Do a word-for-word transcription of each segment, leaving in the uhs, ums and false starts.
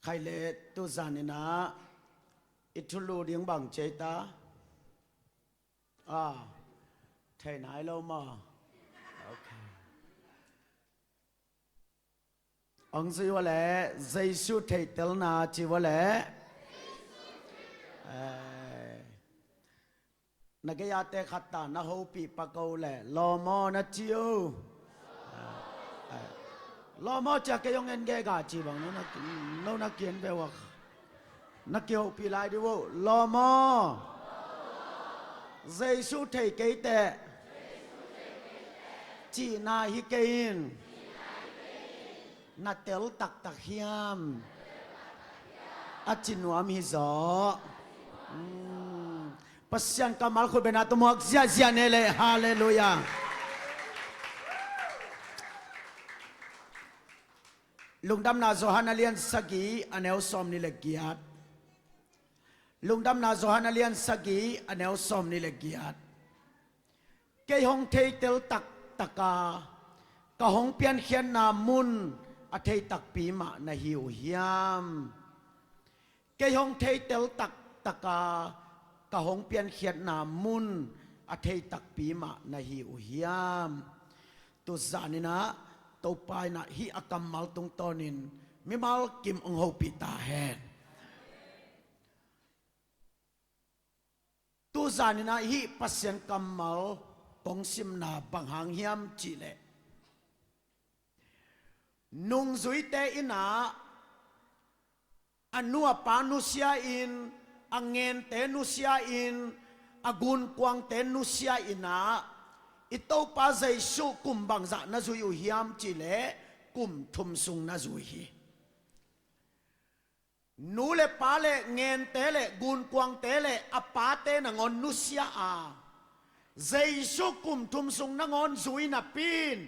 Khai le tuzan in ah i thulu ding bang ci ei ta? Ah, thei nai lo maw? Okay. Hong zui ua leh, Jesu theihtelna ci ua leh. Eh, na gei-a te khat ta na hopih pak o leh, lawm aw na ci o. Eh, lawm aw ci a kei hong en gega ci bang no na, no na ki-en ve ua. Na kihopih lai dih uh, lawm aw. Jesu thei kei teh cihna hi kei in. Na tel taktak hiam? A ci nuam hi zaw. Hmm. Pasian kammal khut bengna tawh muak ziahziah ni leh, halleluiah. Lungdamna Johan a lian sagih a neu sawmnih le giat. Lungdamna Johan a lian sagih a neu sawmnih le giat. Kei hong theitel taktak a, ka hong piankhiatna mun a thei takpi mah na hi uh hiam? Kei hong theitel taktak a, ka hong piankhiatna mun a thei takpi mah na hi uh hiam? Tuzan in ah Topa in ah hih a kammal tungtawnin mimal kim hong hopih ta hen. Tuzan in ah hih Pasian kammal kong simna bang hang hiam cih leh, nungzuite in ah a nu a pa nusia in, a ngente nusia in, a gunkuangte nusia in ah, i Topa Jesu kum bangzah na zui uh hiam cih leh, kum thum sung na zui hi. Nu le pa le ngente le gunkuangte le a pate nangawn nusia a, Jesu kum thum sung nangawn zui napi in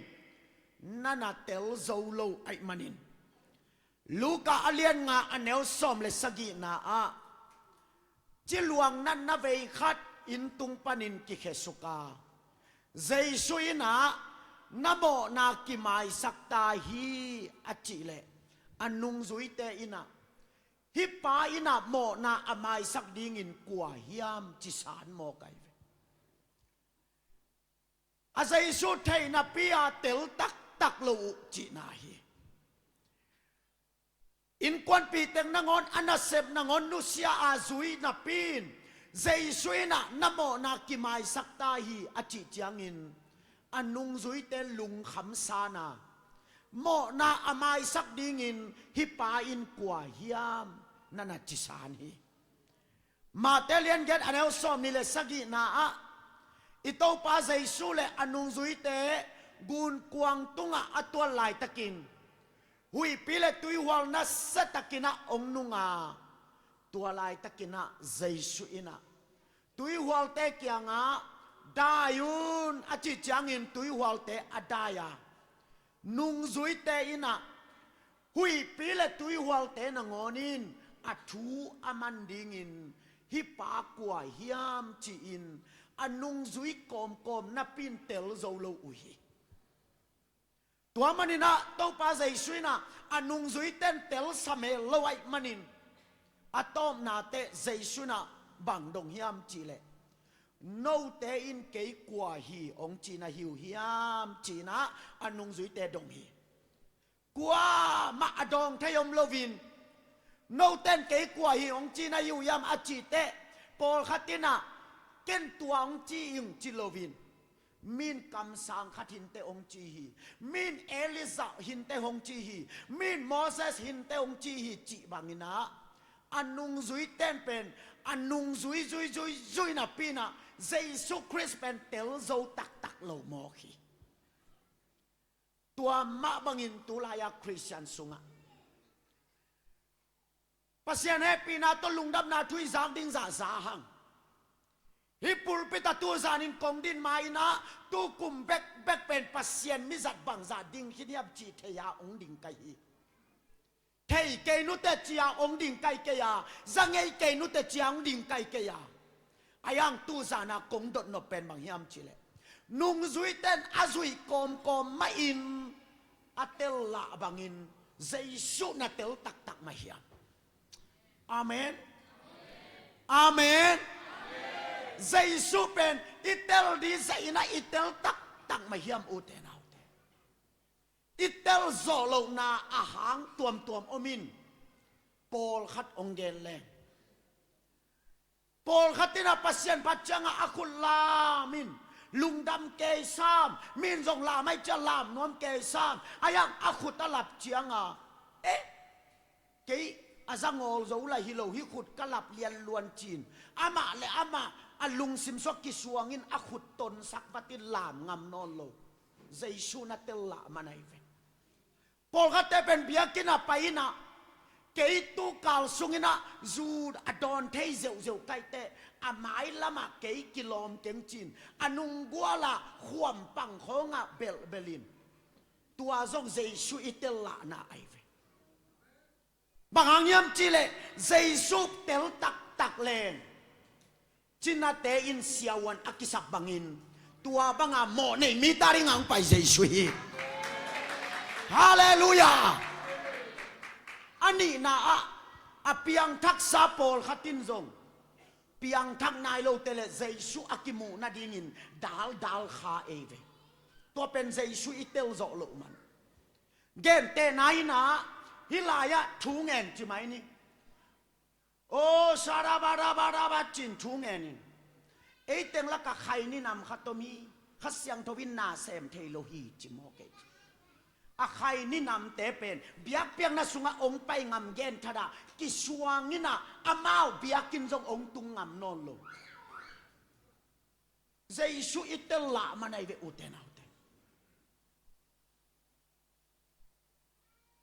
na na tel zo lo ahih manin, Luka a lian nga a neu sawm le sagihna ah, ciluang natna vei khat inn tung panin kikhesuk a, Jesu in ah na mawhna kimaisak ta hi a cih leh, a nungzuite in ah, hih pa in ah mawhna a maisak dingin kua hiam ci san mawk ahi ve. A Jesu theih napi a tel taktak lo uh cihna hi. Innkuanpih teng nangawn, a nasep nangawn nusia a zui napi in, Jesu in ah na mawhna kimaisak ta hi a cih ciangin, a nungzuite lungkham san a, mawhna a maisak dingin hih pa in kua hiam na na ci san hi. Mate lian giat a neu sawmnih le sagihna ah, i Topa Jesu le a nungzuite gunkuang tungah a tuat laitakin, huihpi le tuihual nasia takin ah hong nung a, tua laitakin ah Jesu in ah tuihualte kiangah, "Dai un," a cih ciangin tuihualte a dai a, nungzuite in ah huihpi le tuihualte nangawn in a thu a man dingin, "Hih pa kua hiam?" ci-in a nungzui kawmkawm napi in tel zo lo uh hi. Tua manin ah Topa Jesu in ah a nungzuite in tel sam hel lo ahih manin, a tawpna teh Jesu in ah bang dong hiam cih leh, "Note in kei kua hi hong ci na hi uh hiam?" ci-in ah a nungzuite dong hi. Kuamah a dawng thei om loin, "Note in kei kua hi hong ci na hi uh hiam?" a cih teh, pawlkhat in ah, "Ken tua hong ci ing," ci loin, "Min kamsang khat hi inteh hong ci hi, min Elijah hi inteh hong ci hi, min Moses hi inteh hong ci hi," cih bangin ah, a nungzuite in pen a nungzui zui zui zui napi in ah Jesu Khrist pen tel zo taktak lo mawk hi. Tua mah bangin tulai-a Khristian sungah Pasian hehpihna tawh lungdamna thu i zak ding zah za hang. Hih pulpit ah tuzanin kong din ma-in ah, tukum bekbek pen Pasian mizat bangzah ding khin hiam cih thei-a hong ding ka hi. Thei kei nuteh ci-a hong ding ka hi kei a, za ngei kei nuteh ci-a hong ding ka hi kei a. Ahi hang tuzan-a kong dotnop pen bang hiam cih leh, nungzuite in a zuih kawmkawm mahin a tel lah bangin Jesu na tel taktak mah hiam? Amen. Amen. Jesu pen i tel ding zahin ah i tel taktak mah hiam, ute naute? I tel zawh lohna a hang tuamtuam om in, pawlkhat hong gen leng. Pawlkhat in ah Pasian phat ciangah a khut lam in, lungdam kei sam, mi in zong lam ahih ciang lam nuam kei sam, a hiang a khut a lap ciangah, eh, kei a za ngawl zo lah hi lo, hih khut ka lap lianluan ci-in, amah le amah a lungsim sungah kisuang in a khut tonsak vat in lam ngam nawn lo. Jesu in a tel lah man ahi ve. Pawlkhatte pen biakinn ah pai in ah, kei tu kal sungin ah zu a dawn thei zeuhzeuh ka hih teh, a mailamah kei kilawm keng ci-in, a nunggual ah khuampang khawngah belhbelh in. Tua zong Jesu i tel lahna ahi ve. Bang hang hiam cih leh Jesu tel taktak leng, cinate in siavuan a kisap bangin, tua banga mawh nei mite adingah hong pai Jesu hi. Halleluiah. A nihna ah, a piangthaksa pawlkhat in zong piangthak nai lote le Jesu a kimuh nadingin daldal kha ei ve. Tua pen Jesu i tel zawh loh man. Gentehna in ah, hih lai-ah thu ngen ci mai ni. Aw, sarabarabarabat ci-in thu ngen in, ei teng lakah khaini nam khat om hi, Kha Siangtho in na sem thei lo hi ci mawk ei. A khaini namte pen biakpiakna sungah hong pai ngam genthadah kisuang in ah, amau biakinn zong hong tung ngam nawn lo. Jesu i tel lah man ahi ve, ute naute.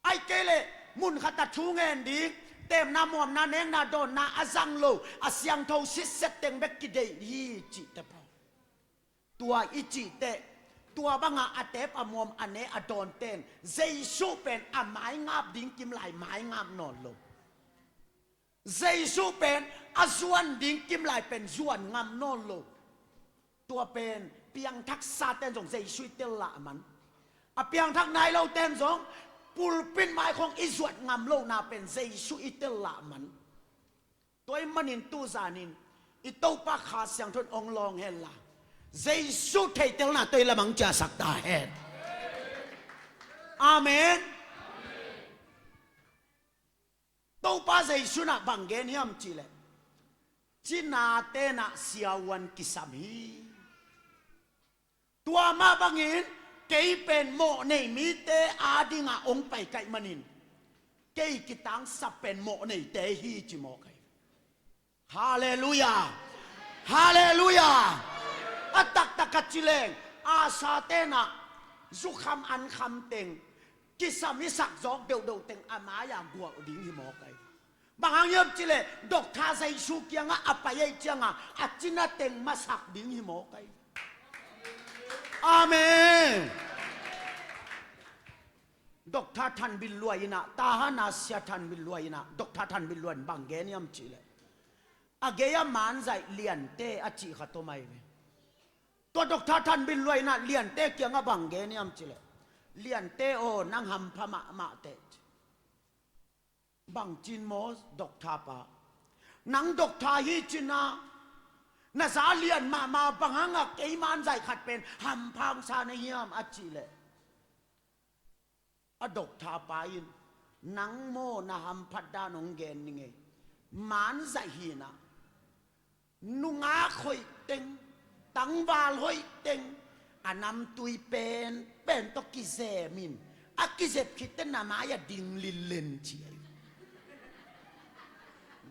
Ahih kei leh mun khat ah thu ngen ding, tepna muamna nekna dawnna a zang lo, a siangtho sitset teng bek kideih hi cihte pawl. Tua i cih teh, tua banga a tep a muam a ne a dawnte in Jesu pen a maingap ding kimlai maingap nawn lo. Jesu pen a zuan ding kimlai pen zuan ngam nawn lo. Tua pen piangthaksate in zong Jesu i tel lah man. A piangthak nai lote in zong pulpit mai khawng i zuat ngam lohna pen Jesu i tel lah man. Tua ahih manin tu zanin i Topa Kha Siangtho in hong lawng hen la, Jesu theihtelna tawh i lamang ciahsak ta hen. Amen. Topa Jesu in ah bang gen hiam cih leh, cinate in ah siavuan kisam hi. Tua mah bangin kei pen mawh nei mite adingah hong pai ka hih manin, kei kitangsap pen mawh neite hi ci mawk ahi. Halleluiah. Halleluiah. A taktak a ci leng, asate in ah zukham ankham teng, kisam i sak zawk deuhdeuh teng a mai-ah gualh ding hi mawk ahi. Bang hang hiam cih leh, Doctor Jesu kiangah a pai ahih ciangah a cina teng masak ding hi mawk ahi. Amen. Doctor Than Bit Luai in ah, Tahan a Sia Than Bit Luai in ah, Doctor Than Bit Luai in bang gen hiam cih leh, a gei-ah manzaih Liante a cih khat om ahi ve. Tua Doctor Than Bit Luai in ah Liante kiangah bang gen hiam cih leh, Liante aw, nang hampha mahmah teh. Bang ci-in maw, Doctor pa? Nang Doctor hi ci-in ah, na za lian mahmah, bang hangah kei manzaih khat pen hampha hong sa na hiam a cih leh, a Doctor pa in, nang maw na hamphat dan hong gen ning ei. Manzaih hi-in ah, nungak hoih teng, tangval hoih teng, a namtui penpen tawh kizem in, a kizep khit teh na mai-ah ding lillen ci ahi.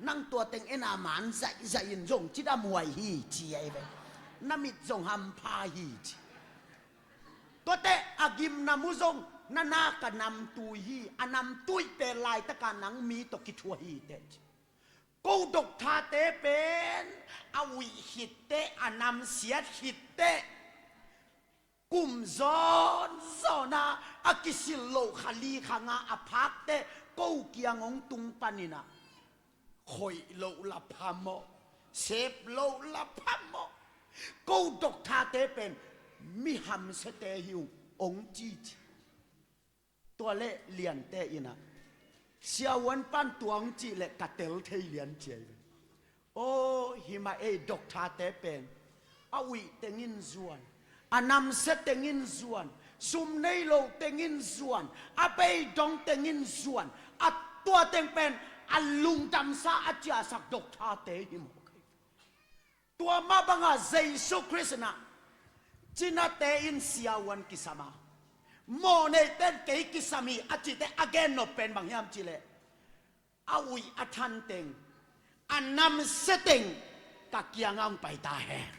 Nang tua teng en a, manzaihzaih in zong cidam huai hi ci ahi ve. Na mit zong hampha hi ci. Tuate a gimnam uh zong na nak a namtui hi, a namtui pen laitaka nang mi tawh kithuah hi teh ci. Ko Doctor-te pen a uih khit teh, a namsiat khit teh, kum zawnzawn a, a kisil loh kha li kha nga a phak teh, ko kiang hong tung panin ah, khoih loh la phamawh, sep loh la phamawh, ko Doctor-te pen mi hamsiate hi ung, hong ci ci. Tua leh Liante in ah, Siavuan pan tuang cih leh ka tel thei lian cia hi ve. Aw, himah ei doctor-te pen a uih tengin zuan, a namsia tengin zuan, sum nei lo tengin zuan, a beidong tengin zuan, a tua teng pen a lungdamsa a ciahsak doctor-te hi mawk hi. Tua mah bangah Jesu Khrist in ah cinate in siavuan kisam a, mawhneite in kei kisam hi a cihte a gennop pen bang hiam cih leh, a uih a than teng, a namsia teng ka kiangah hong pai ta hen.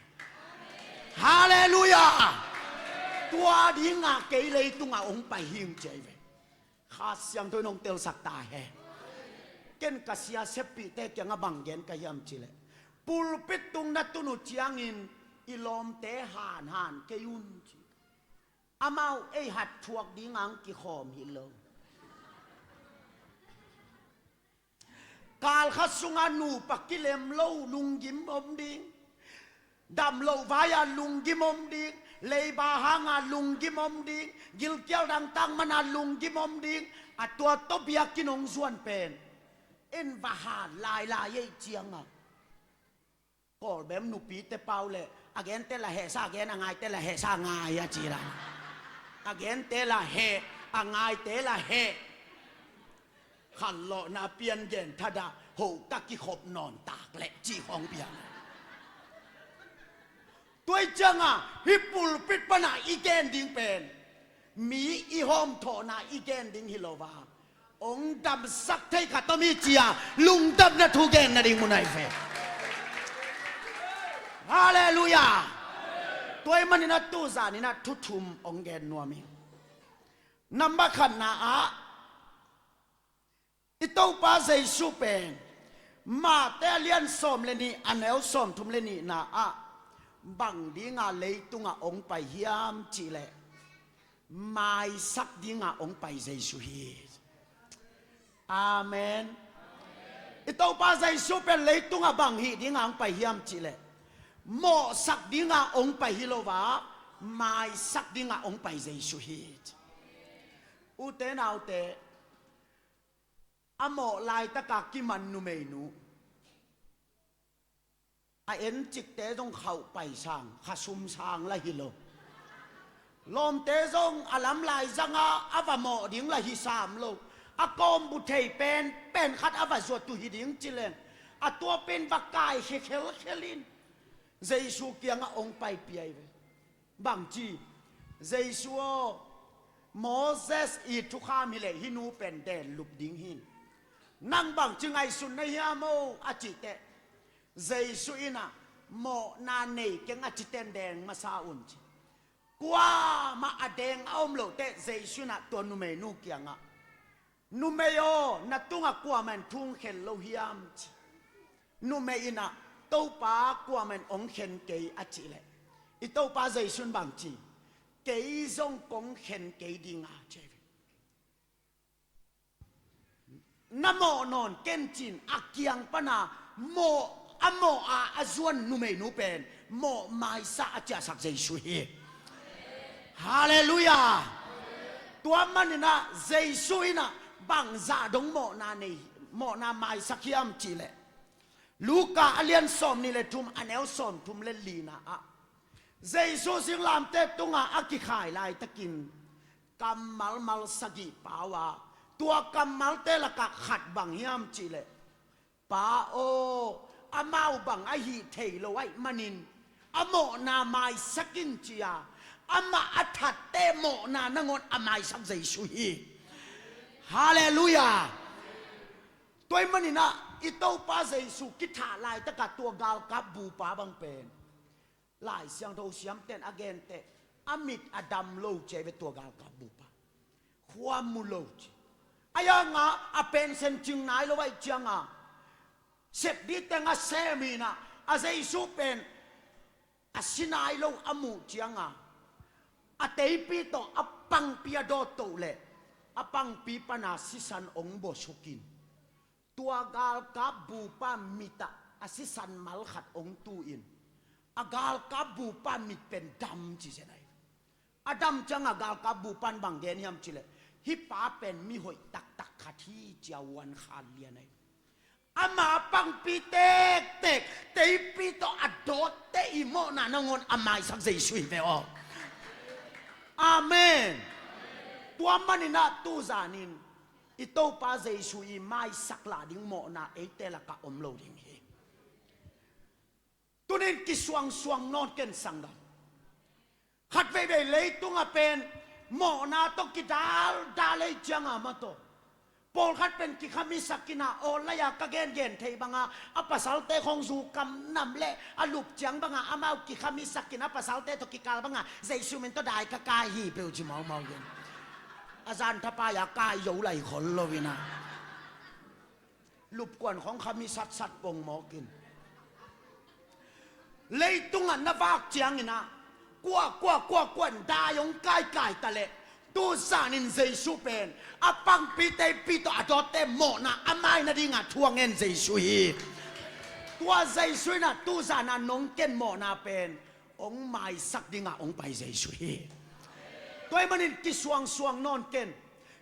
Halleluiah. Tua dingah kei leitungah hong pai hi ung ci hi ve. Kha Siangtho in hong telsak ta hen. Ken ka sia seppihte kiangah bang gen ka hiam cih leh, pulpit tung na tun uh ciangin i lawmte hanhan kei un ci. Amau ei hat thuak dingah hong kikhawm hi lo. Kal khat sungah nupa kilem lo lunggim om ding, dam loh vai-a lunggim om ding, leiba hanga lunggim om ding, gilkial dangtak mana lunggim om ding, a tua tawh biakinn hong zuan pen in va han lailai ei cianga. Kawlbem nupite pau leh, a gente la hehsa a gen, a ngaite la hehsa a ngai a ci la. A gente la heh, a ngaite la heh. Khanlawhna pian gen thadah hoh ka kikhop nawn tak leh cih khawng piang. Tua hi cianga hih pulpit pana i gen ding pen mi i hawmthawhna i gen ding hi lo a, hong damsak thei khat om hi cia lungdamna thu gen nading mun ahi ve. Halleluiah. Tua ahih manin a tuzan in a thu thum hong gen nuam hi. Number khatna ah, i Topa Jesu pen Mate a lian sawm le nih, a neu sawmthum le nihna ah bang dinga leitungah hong pai hiam cih leh, maisak dinga hong pai Jesu hi. Amen. I Topa Jesu pen leitungah bang hih dinga hong pai hiam cih leh, mawhsak dinga hong pai hi lo a, maisak dinga hong pai Jesu hi. Ute naute, a mawh laitaka kiman numeinu, a encikte zong khauh pai sang, khasum sang la hi lo. Lawmte zong a lamlai zanga a va mawh ding la hi sam lo. A kawmbu thei pen pen khat a va zuat uh hi ding ci leng, a tua pen va kai khekhelkhel in Jesu kiangah hong paipih ahi ve. Bangci, Jesu aw, Moses i thukham hileh hih nu pen den lup ding hi. Nang bangci ngaihsun na hiam aw a cih teh, Jesu in ah, mawhna nei keng a cite in deng masa un ci. Kuamah a deng a om loh teh Jesu in ah tua numeinu kiangah, numei aw, na tungah kuamah in thu hong khen lo hiam ci. Numei in ah, Topa, kuamah in hong khen kei a cih leh, i Topa Jesu in bangci, kei zong kong khen kei ding a ci. Na mawh nawn ken cin a kiang pana mawh, a mawh a a zuan numeinu pen mawh maisa a ciahsak Jesu hi. Halleluiah. Tua manin ah Jesu in ah bangzah dong mawhna nei, mawhna maisak hiam cih leh, Luka a lian sawm nih le thum, a neu sawm thum le lina ah, Jesu singlamteh tungah a kikhai laitakin kammal mal sagih pau a, tua kammalte lakah khat bang hiam cih leh, Pa aw, amau bang ahih thei lo ahih manin a mawhna maisak in ci a, amah a thatte mawhna nangawn a maisak Jesu hi. Halleluiah. Tua ahih manin ah i Topa Jesu kithah laitakah tua galkap bupa bang pen, Lai Siangtho siamten a gen teh, a mit a dam lo ci ahi ve tua galkap bupa. Khua mu lo ci. A yanga a pensen cing nai lo ahih cianga, sep ding teng a sem in ah, a Jesu pen a si nai lo a muh cianga, a teipi tawh a pangpi a dawt toh leh, a pangpi pana sisan hong bawsuk in, tua galkap bupa mitah a sisan mal khat hong tu in, a galkap bupa mit pen dam ci zen ahi. A dam cianga galkap bupa in bang gen hiam cih leh, hih pa pen mihoih taktak khat hi ci-a uan khan lian ahi. Ama pangpi tektek, teipi tawh a dawtte i mawhna nangawn a maisak Jesu hi ve aw. Amen. Tua maninah tuzanin i Topa Jesu i maisak lah ding mawhna eite lakah om lo ding hi. Tunin kisuangsuang nawn ken sanggam. Khat veivei leitungah pen mawhna tawh kidaldal ei cianga mataw. Pawlkhat pen kikhamisakin a, aw lai-a ka gengen thei banga a pasalte khong zu kam nam le a lup ciang banga amau kikhamisakin a pasalte tawh kikal banga Jesu min tawh dai ka kai hi peuh ci maumau gen. A zan thapai-a kai zo lai khol loinah lupkuan khong khami satsat pongmawkin. Leitungah na vak cianginah kua kua kua kuan dai hong kaikai taleh tuzanin Jesu pen a pangpi teipi tawh a dawtte mawhna a mai nadinga thuang en Jesu hi. Tua Jesu inah tuzana nong ken mawhna pen hong maisak dinga hong pai Jesu hi. Tua ahih manin kisuangsuang nawn ken.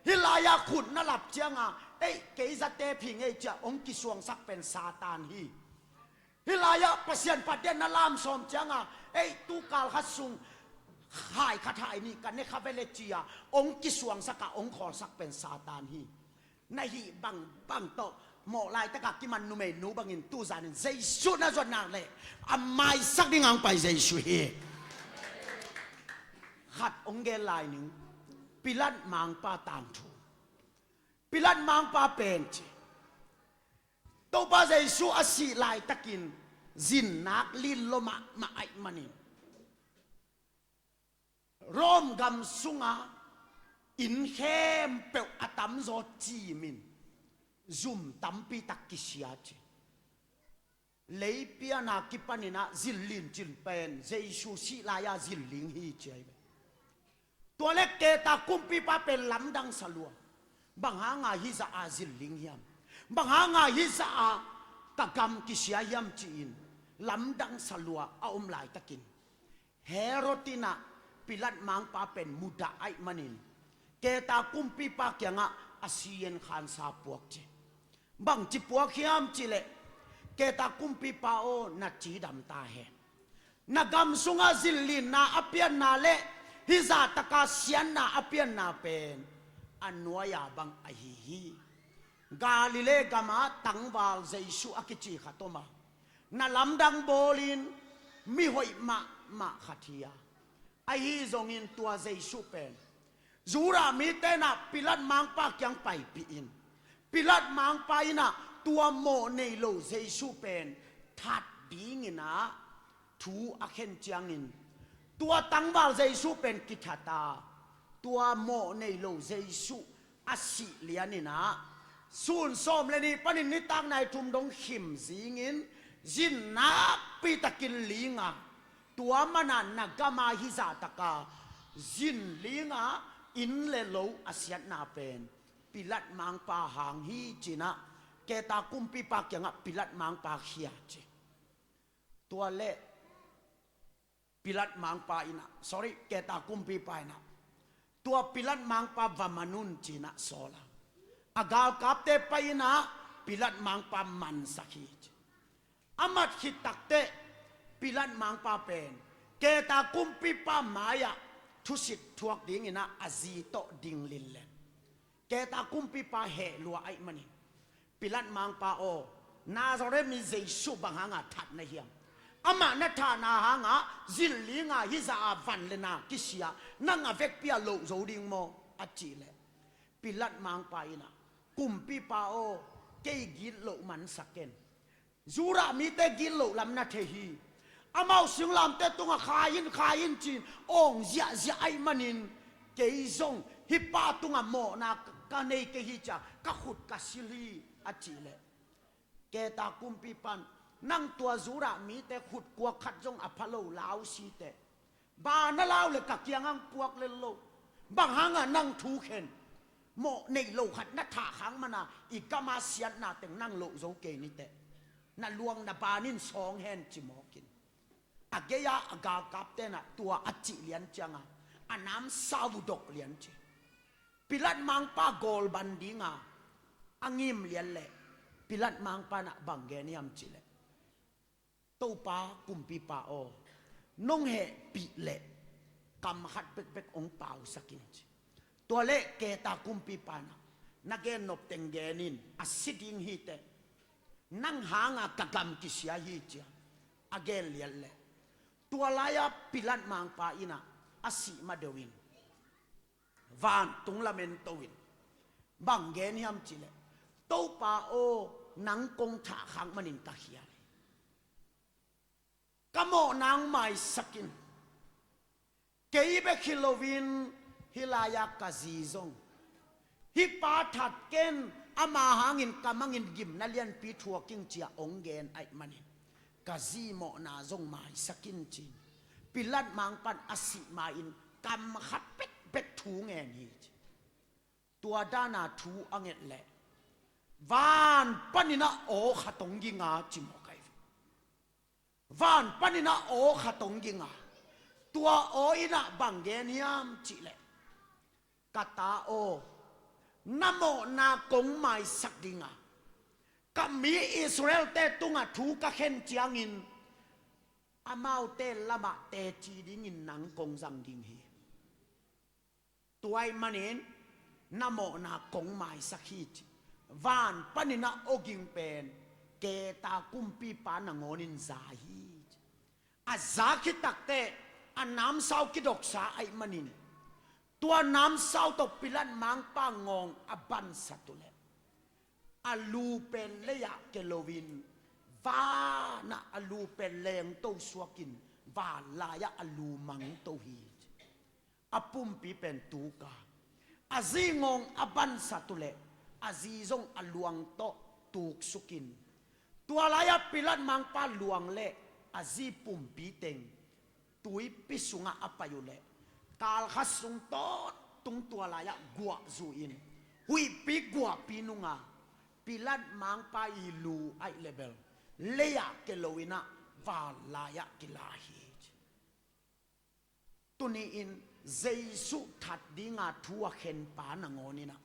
Hih lai-a khut na lap cianga ei kei zate phing ei cia hong kisuangsak pen Satan hi. Hih lai-ah Pasian phatden na lamsawm cianga ei tukal khat sung hai khat hai nih ka ne kha vele cia hong kisuangsaka hong khawlsak pen Satan hi. Na hih bangbang tawh mawh laitaka kiman numeinu bangin tuzanin Jesu na zuat nak leh a maisak dinga hong pai Jesu hi. Khat hong gen lai ning. Pilat mangpa tangthu. Pilat mangpa pen ci Topa Jesu a sih laitakin zinnak lin lua mahmah ahih manin Rom gam sunga inn khempeuh a tamzaw cimin zum tampitak kisia ci. Leipiana kipaninah zillin cin pen Jesu sih lai-a zilling hi ci ahi ve. Tua le Keta kumpipa pen lamdang salua. Bang hanga hizah a zilling hiam? Bang hanga hizah a ka gam kisia hiam ci-in lamdang salua a om laitakin Herod inah Pilat mangpa pen mudah ahih manin Keta kumpipa kiangah a siyen khansa puak ci. Bangci puak hiam cihleh Keta kumpipa aw na cidam ta hen. Na gam sungah zillinna a pianna le hizah taka siatna a pianna pen a nuai-a bang ahi hi. Galilee gamah tangval Jesu a kici khat om a na lamdang bawlin mihoih mahmah khat hi a, ahi zongin tua Jesu pen Judah mite inah Pilat mangpa kiang paipihin Pilat mangpa inah tua mawh nei lo Jesu pen that dinginah thu a khen ciangin tua tangval Jesu pen kithata tua mawh nei lo Jesu a sih lianinah sun sawm le nih panin nitak nai thum dong khim zingin zin nakpitakin linga tua mana na gama hizah taka zin linga inn le lo a siatna pen Pilat mangpa hang hi cinah Keta kumpipa kiangah Pilat mangpa khia ci. Tua le Pilat mangpa inah, sorry, Keta kumpipa inah tua Pilat mangpa va man un cinah sawl a, a galkapte pai inah Pilat mangpa mansak hi ci. A mat khit takteh Pilat mangpa pen Keta kumpipa mai-ah thusit thuak dinginah a zi tawh ding linlen. Keta kumpipa heh lua ahih manin Pilat mangpa aw, Nazareth mi Jesu bang hanga that na hiam? Amah na thahna hanga zin linga hizah a van le na kisia nang a vekpi-a loh zo ding maw? A cihleh Pilat mangpa inah kumpipa aw, kei gitloh mansak ken. Judah mite gitloh lam na thei hi. Amau singlamte tungah khai in khai in ci-in awng ziahziah ahih manin kei zong hih pa tungah mawhna ka nei kei hi cia ka khut ka sil hi a cihleh Keta kumpipan nang tua Judah mite khutkuak khat zong a pha lo lau siteh. Ba na lau le ka kiangah puak lel lo. Bang hanga nang thu khen? Mawh nei lo khat na thah khak mana i gama siatna teng nang loh zo kei niteh. Na luang na ban in sawng hen ci mawkin. A gei-a a galkap tenah tua a cih lian cianga a namsau dok lian ci. Pilat mangpa gawlban dinga A ngim lian leh Pilat mangpa in ah bang gen hiam cih leh, Topa kumpipa aw, nong hehpih leh kam khat bekbek hong pausak in ci. Tua leh Keta kumpipa in ah, na gen nop teng gen in, a si ding hi teh, nang hanga ka gam kisia hi ci a, a gen lian leh, tua lai-a Pilat mangpa in ah a sih ma deuh in vantung lam en to in bang gen hiam cih leh, Topa aw, nang kong thah khak manin ka khial hi. Ka mawhna hong maisak in. Kei bek hi loin hih lai-a ka zi zong, hih pa that ken, ama hangin ka mangin gimna lianpi thuak ing ci a hong gen ahih manin, ka zi mawhna zong maisak in ci-in Pilat mangpa in a sih ma-in kam khat bekbek thu ngen hi ci. Tua dana thu a nget leh van panin ah aw khat hong ging a ci mawk ahi ve. Van panin ah aw khat hong ging a, tua aw in ah bang gen hiam cih leh, ka ta aw, na mawhna kong maisak ding a, ka mi Israel-te tungah thu ka khen ciangin amaute lamah teci dingin nang kong zang ding hi. Tua ahih manin na mawhna kong maisak hi ci. Van panin ah aw ging pen Keta kumpipa nangawnin za hi ci. A za khit takteh a namsau kidoksa ahih manin, tua namsau tawh Pilat mangpa ngawng a bansat uh leh, a lu pen lei-ah ke loin, vanah a lu pen leng to suakin, van lai-ah a lu mang to hi ci. A pumpi pen tuk a, a zi ngawng a bansat uh leh a zi zong a luang tawh tuksukin, tua lai-ah Pilat mangpa luang leh a zi pumpi teng tuipi sungah a pai uh leh, kalkhat sung tawntung tua lai-ah guah zuhin, huihpi guahpi nunga Pilat mangpa i lu ahih leh bel lei-ah ke loin ah van lai-ah kila hi ci. Tuni-in Jesuh that dinga thu a khenpa nangawnin ah,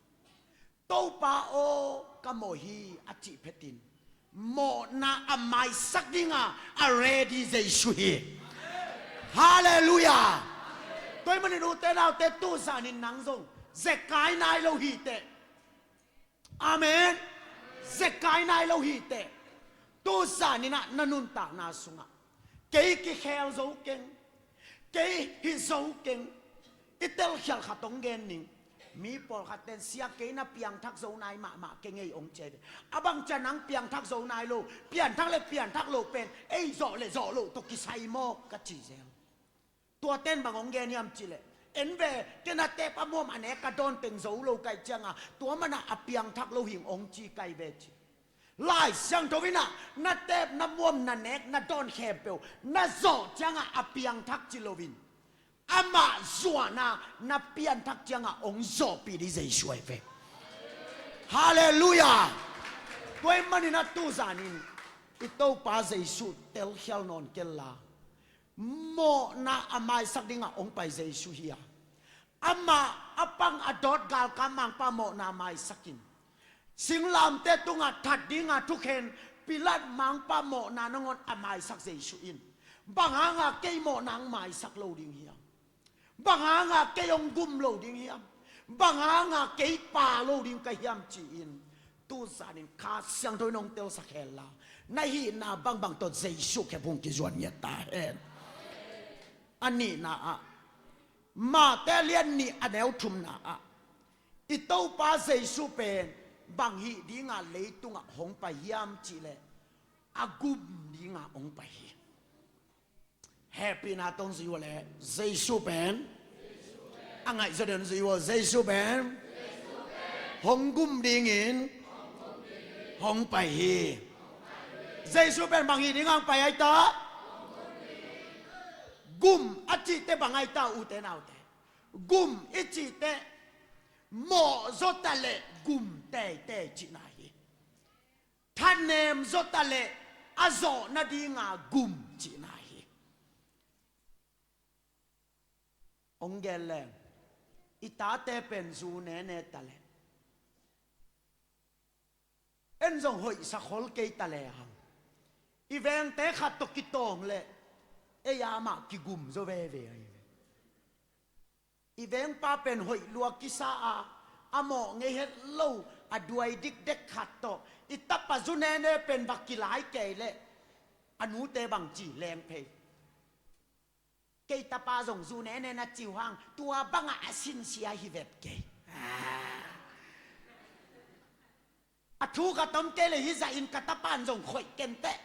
Topa aw, ka mawh hi a cih phetin, mawhna a maisak dinga a ready Jesuh hi. Halleluiah. Tua ahih manin ute naute, tuzanin nang zong zekai nai lo hi teh. Amen. Zekai nai lo hi teh. Tuzanin ah na nuntakna sungah, kei kikhel zo keng, kei hih zo keng, i telkhial khat hong gen ning. Mi pawlkhatte'n, sia, kei na piangthak zo nai mahmah keng ei, hong ci hi ve. A bang ci a nang piangthak zo nai lo, pianthak leh pianthak loh pen ei zawh leh zawh loh tawh kisai maw, ka ci zel. Tuate'n bang hong gen hiam cih leh, en ve, kei na tep a muam a nek ka dawn teng zo lo ka hih cianga, tua manah a piangthak lo hing, hong ci ka hi ve ci. Lai Siangtho in ah na tep na muam na nek na dawn khempeuh na zawh cianga a piangthak ci loin, amah zuahna na pianthak cianga hong zawhpih ding Jesuh ahi ve. Halleluiah. Tua ahih manin ah tuzanin i Topa Jesuh telkhial nawn kei la, mawhna a maisak dinga hong pai Jesuh hi a, amah a pang a dawt galkap mangpa mawhna maisakin, singlamteh tungah that dinga thukhen Pilat mangpa mawhna nangawn a maisak Jesuh in, bang hanga kei mawhna hong maisak lo ding hiam? Bang hanga kei hong gum lo ding hiam? Bang hanga kei pha lo ding ka hiam ci-in, tuzanin Kha Siangtho in hong telsak hen la, na hihna bangbang tawh Jesuh khempeuh hong kizuan ngiat ta hen. A nihna ah, Mate lian nih a neu thumna ah, i Topa Jesuh pen bang hih dinga leitungah hong pai hiam cih leh, a gum dinga hong pai hi. Hehpihna tawh hong zui uh leh, Jesuh pen, a ngaihzaw den hong zui uh, Jesuh pen hong gum dingin hong pai hi. Jesuh pen bang hih dinga hong pai ahi ta? Gum a cihte bang ahi ta, ute naute? Gum i cihte mawh zawta leh gum teitei cihna hi. Thanem zawta leh a zawh nadinga gum cihna hi. Hong gen leng, i tate pen zu nene ta leh, En zong hoihsa khol kei ta le hang. I vengte khat tawh kitawng leh ei amah kigum zaw veve ahi ve. I vengpa pen hoih lua kisa a, a mawh ngei het lo, a duai dikdek khat tawh i tapa zu nene pen va kilai kei leh a nute bang ci leng phei. Kei tapa zong zu nene na ci uh hang tua bangah a sinsia hi vet kei. A thu ka tom kei le hi zahin ka tapan zong khoih kenteh.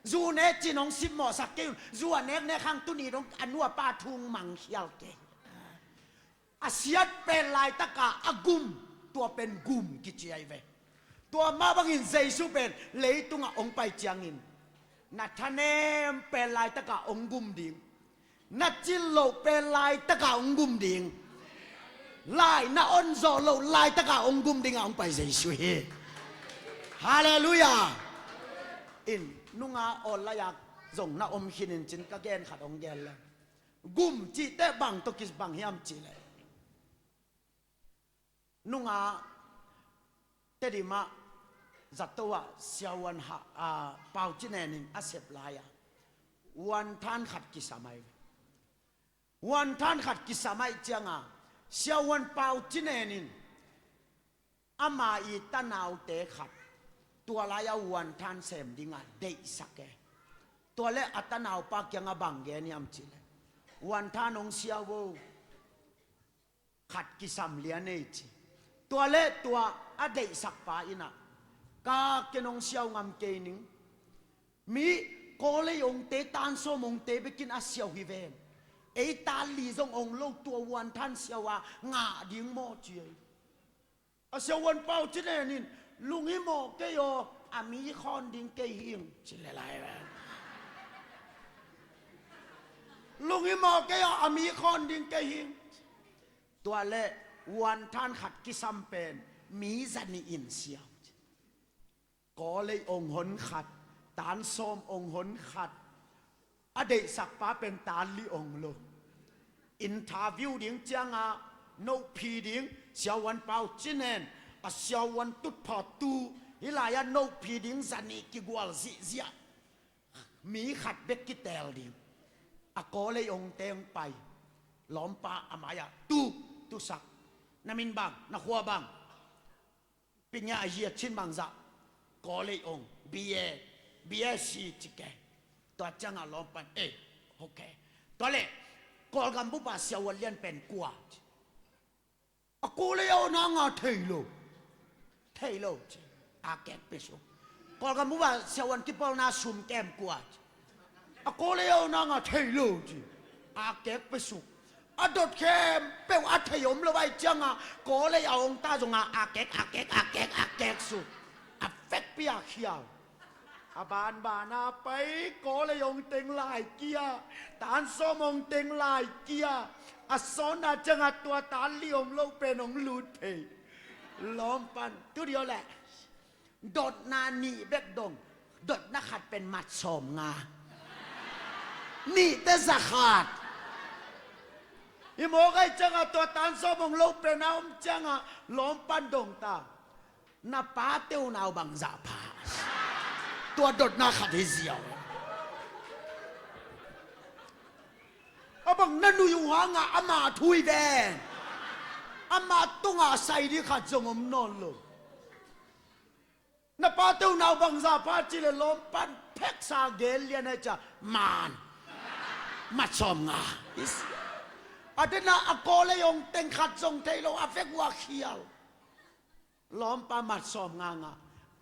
Zu ne cin hong simmawhsak kei un. Zu a neknek hang tuni dong a nu a pa thu hong mangkhial kei. A siat pen laitaka a gum, tua pen gum kici ahi ve. Tua mah bangin Jesu pen leitungah hong pai ciangin na thanem pen laitaka hong gum ding. Na cil loh pen laitaka hong gum ding. Lai na on zawh loh laitaka hong gum dingah hong pai Jesu hi. Halleluiah. In nunga awl lai-ak zong na om khinin cin ka gen khat hong gen le. Gum cihteh bang tawh kibang hiam cihleh, nunga Tedim ah zato ah siavuan ha, a, Pau Ci Nen in a sep lai-a vuanthan khat kisam ahi ve. Vuanthan khat kisam ahih cianga siavuan Pau Ci Nen in ama i tanaute khat tua lai-a vuanthan sem dinga deihsak e. Tua le a tanaupa kianga bang gen hiam cihleh, vuanthan hong siau o, khat kisam lian ei ci. Tua le tua a deihsakpa innah ka ken hong siau ngam kei ning. Mi Kawlei ongte, tansawm ongte bekin a siau hi ven. Ei tanli zong ong lo tua vuanthan siau a ngah ding maw ci ei. A siavuan Pau Ci Nen in lunghimawh kei aw, a mi khawn ding kei hing ci le lai ven. Lunghimawh kei aw, a mi khawn ding kei hing. Tua le vuanthan khat kisam pen mi zanih in siau. Kawlei ong hon khat, tansawm ong hon khat, a deihsakpa pen tanli ong lo. Interview ding cianga nophi ding siavuan Pau Ci Nen, a siavuan tutphawttu hi lai-a nophi ding zanih kigual zihziah. Mi khat bek kiteel ding. A Kawlei ongte hong pai. Lawmpa a mai-ah tu, tusak. Na min bang, na khua bang? Pinya a yia cin bangzah? Kawlei ong B A, B S C ci ke. Tua ciangah lawmpan eh, okay. Tua le Kawlgam bupa siavuan lian pen kua? A Kawlei a awna nga thei lo. Thei lo ci. A kek pesuk. Kawlgam bupa siavuan kipawlna sum kem kua ci. A Kawlei a awna nga thei lo ci. A kek pesuk. A dot khempeuh a thei om lo ahih cianga Kawlei a ongta zonga a kek, a kek, a kek, a kek suk. A vekpi a khial. A banbana pai Kawlei ong teng lai kia, tansawm ong teng lai kia. A sawnna cianga tua tanli om lo pen ong lut phei. Lawmpan tu dio le. Dotna nih bek dong. Dotna khat pen mat sawm nga. Nihte za khat. Hi mawk ahih cianga tua tansawm ong lo pen a om cianga lawmpan dong ta. Na pate unau bangzah pha? Tua dotna khat hi ziau. A bang na nui uh hanga ama thu hi ven. Ama tunga sai ding khat zong om nawn lo. Na pate unau bangzah pha ci le lawmpan pheksa gel lian a cia man. Mat sawm nga. A dena a Kawlei ong teng khat zong thei lo a vek uh a khial. Lawmpa mat sawm nga nga.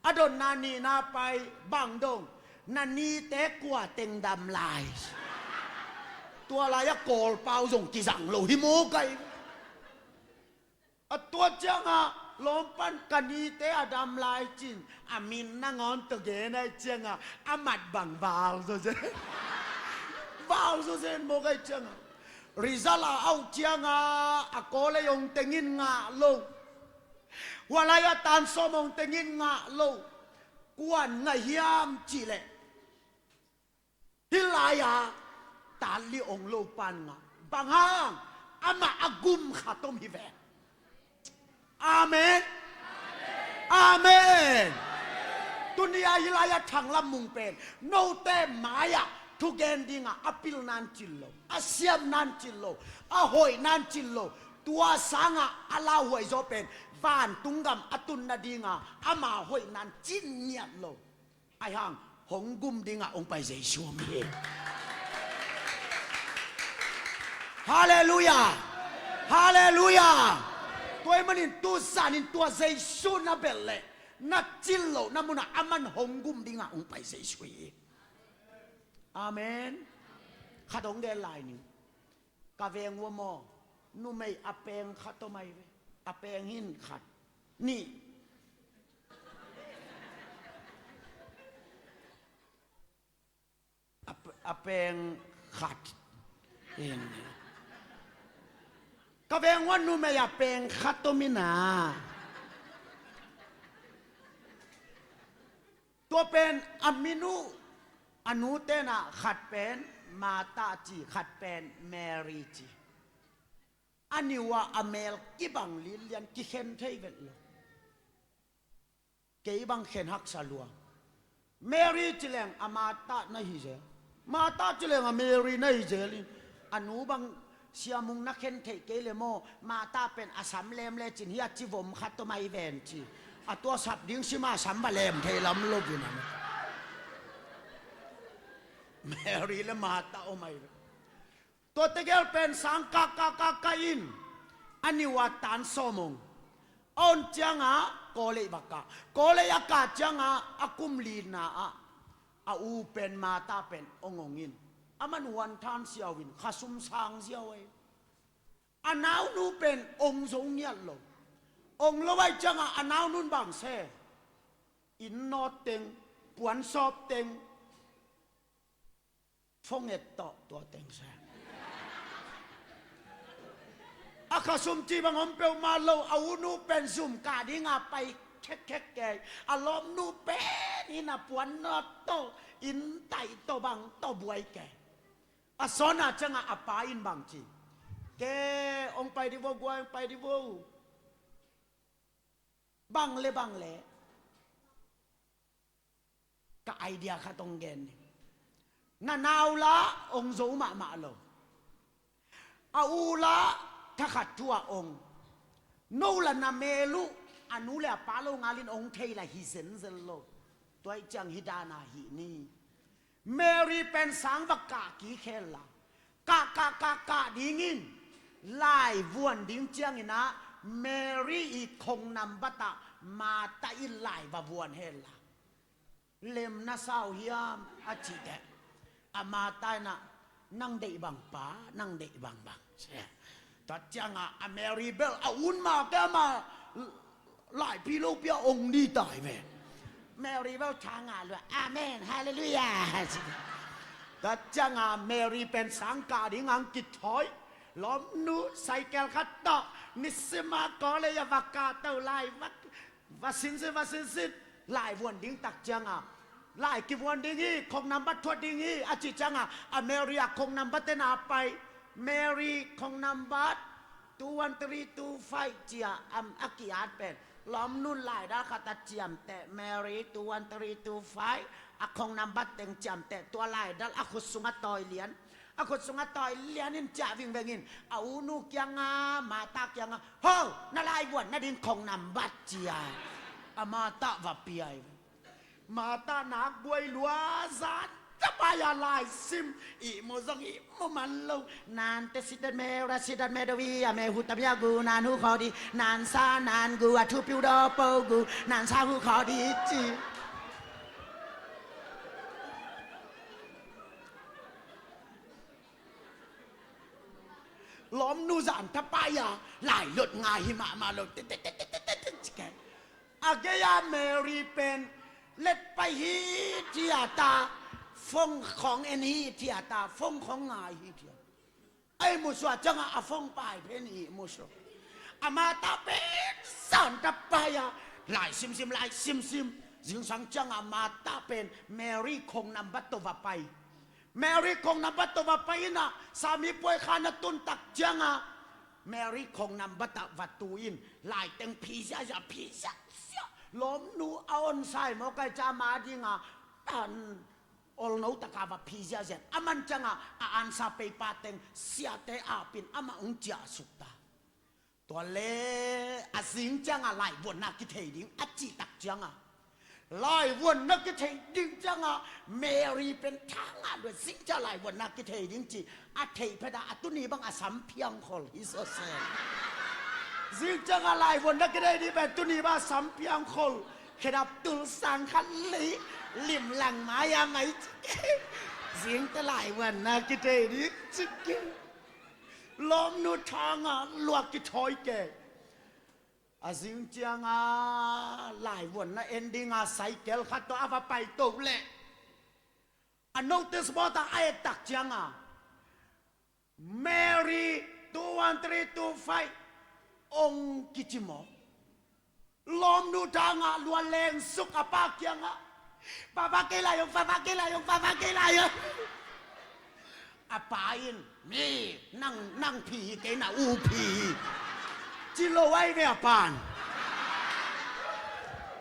A dotna nihna pai bang dong. Na nite kua teng dam lai? Tua lai-a Kawlpau zong kizang lo hi mawk ai. A tua cianga lawmpan ka nite a dam lai cin a min nangawn tawh gen ai cianga a mat bang val zawzen. Val zawzen mawk ai cianga. Result a auh cianga a Kawlei ong tengin ngah lo. Hua lai-a tansawm ong tengin ngah lo. Kuan ngah hiam cihleh hih lai-a tanli ong lo pan ngah. Bang hang? Amah a gum khat om hi ve. Amen. Amen. Tuni-a hih lai-a thanglam mung pen note mai-ah thugen dingah a pilna in cil lo, a siamna in cil lo, a hoihna in cil lo. Tua sangah a lauhuai zaw pen vantung gam a tun nadinga ama hoihna in cil ngiat lo. Ahi hang hong gum dingah hong pai Jesu om hi. Halleluiah. Halleluiah. Tua ahih manin tu zanin tua Jesu na belh leh na cil lohna munah aman hong gum dingah hong pai Jesu hi. Amen. Khat hong gen lai ning. Ka veng uh a maw, numei a peng khat om ahi ve. A peng hin khat, nih. A p-, a peng khat hin. Ka veng uh a numei a peng khat om hi na. Tua pen a min uh, a nu tenah khat pen Martha ci, khat pen Mary ci. A ni uh ah a mel kibang lilian, kikhen thei vet lo. Kei bang khen haksa lua. Mary ci leng a Martha na hi zel. Martha ci leng a Mary na hi zel in. A nu bang siamung na khen theih kei le maw, Martha pen a sam lem lecin hih a ci vom khat om ahi ven ci. A tua sap ding sima sam va lem thei lam lo pi na. Mary le Martha om ahi ven. Tua tegel pen sang kah kah kah kah in a ni uh a tan sawm ong. A on ciangah college va kah. College a kah ciangah a kum lina ah a u pen Martha pen ong ong in. Aman huan than siau in khasum sang siau ei. A naunu pen ong zo ngiat lo. Ong lo ai ciangah a naunun bang se, inn nawt teng, puan sawp teng, phone et tawh tua teng se. A khasum ci bang om peuhmah lo, a unu pen zum kah dinga pai khekkhek kei. A lawmnu pen inn a puan nawt tawh, inn taih tawh bang tawh buai kei. A sawnah ciangah a pa in bang ci. Ke, ong pai di vo guai, ong pai di vo. Bang le bang le. Ka idea khat ong gen ni. Na nau la ong zo mahmah lo. A u la thakhat thu a ong. No la na mel uh a nu le a pa lo ngalin ong thei la hi zenzel lo. Tua ih ciang hi dana hi ni. Mary pen sang va kah kik hel la. Kah, kah, kah, kah dingin lai vuan ding ciangin ah Mary i khong nambat ah Martha in lai va vuan hel la. Lem na sau hiam a cih teh. A Martha in ah nang deih bang pa, nang deih bang bang. Tua ciangah a Mary bel a un mah kei mah laiphi lopi a ong dih tai ve. Mary bel tha ngah lua, amen, halleluiah. Tua ciangah Mary pen sang kah ding ang kithawi. Lawmnu cycle khat tawh nisim a college a va kah to lai va, va sinsin, va sinsin. Lai vuan ding tak ciangah, lai kivuan ding hi, khong nambat thuat ding hi a cih ciangah a Mary a khong nambat tena pai. Mary khong nambat two one three two five cia, am, a ki-at pen lawmnun laidal khat a ciamteh, Mary two one three two five, a khong nambat teng ciamteh, tua laidal a khut sungah tawi lian. A khut sungah tawi lian in ciah vingveng in a unu kiangah, Martha kiangah, ho, na lai vuan nading khong nambat cia. A Martha va piai. Martha nak buai lua zan tapai a lai sim, ihmu zong ihmu man lo. Nan te sidat me ra sidat me dawi a me hu tabia gu nan hu kho di nan sa nan gu a thu piu do po gu nan sa hu kho di ci. Lawmnu zan tapai a lai lot ngai hi mahmah lo. Te te te te te te te. A gei a Mary pen let pai hi thia ta, phone khong en hi thia ta, phone khong ngai hi thia. Ei musuah ciangah a phone pai pen hi musuh. A Martha pen zan tapai a lai simsim, lai simsim. Zingsang ciangah Martha pen Mary khong nambat tawh va pai. Mary khong nambat tawh va pai in ah sami puai khan a tun tak ciangah Mary khong nambat ah va tu in lai teng phi ziahziah, phi ziahziah. Lawmnu a on sai mawk ai ca ma dinga an olno taka va phi ziahziah. A man cianga a ansa peipa teng siate apin amah hong ciahsuk ta. Tua le a zing cianga laivuanna kithei ding a cihtak cianga laivuanna kithei ding cianga Mary pen thangah lua zing cianga laivuanna kithei ding ci a theih pheta a tuni bang a samphiang khol hi sose. Zing cianga laivuanna kithei ding pen tuni bang a samphiang khol. Khedap tul sang khat lei limlang mai a mai cike. Zingte laivuanna kithei ding cike. Lawmnu thangah luak kithawi ke. A zing cianga laivuanna en dinga saikel khat tawh a va paito leh a notice board ah a ettak cianga Mary two one three two five ong kici maw. Lawmnu thangah lua lengsuk a pa kiangah, "Papa kei lai ong, papa kei lai ong, papa kei lai ong." A pa in, "Mi, nang, nang phi hi kei, na u phi hi," ci lo ai ve a pan.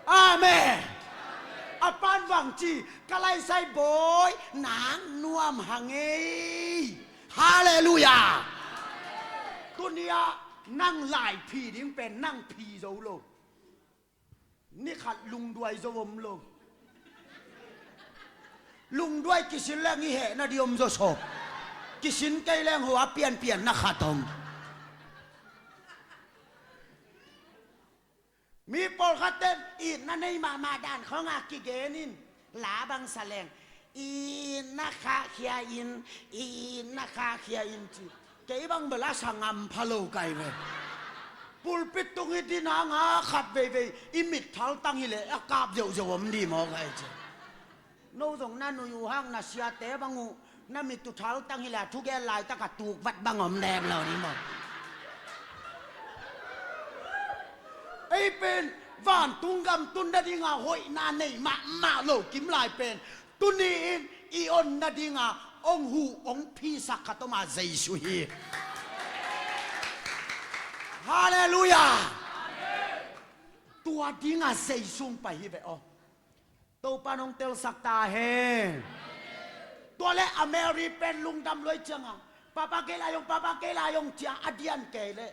Amen. A pan bang ci, "Ka laisai bawi, nang nuam hang ei." Halleluiah. Tuni-ah nang lai phi ding pen nang phi zo lo. Ni khat lungduai zo om lo. Lungduai kisin leng i hehna di om zo saw. Kisin kei leng hua pianpianna khat om. Mi pawlkhat ten itna nei mahmah dan khawngah kigenin la bang sa leng itna khahkhia in, itna khahkhia in ci. Kei bang bel a sa ngam pha lo kai ve. Pulpit tung i din hanga khat veivei i mit thaltang hileh a kap zeuhzeuh om di maw kai ci. No zong na nui uh hang na siate bang uh na mit uh thaltang hileh a thugel laitaka tukvat bang om dek lo di maw. Ei pen vantung gam tun nadinga hoihna nei mahmah lo kim lai pen tuni-in i onna dinga ong huh ong phisak khat om a Jesu hi. Halleluiah. Tua dinga Jesu ong pai hi ve aw. Topa nong telsak ta hen. Tua le a Mary pen lungdam luai cianga, "Papa kei lai ong, papa kei lai ong," cia a dian kei le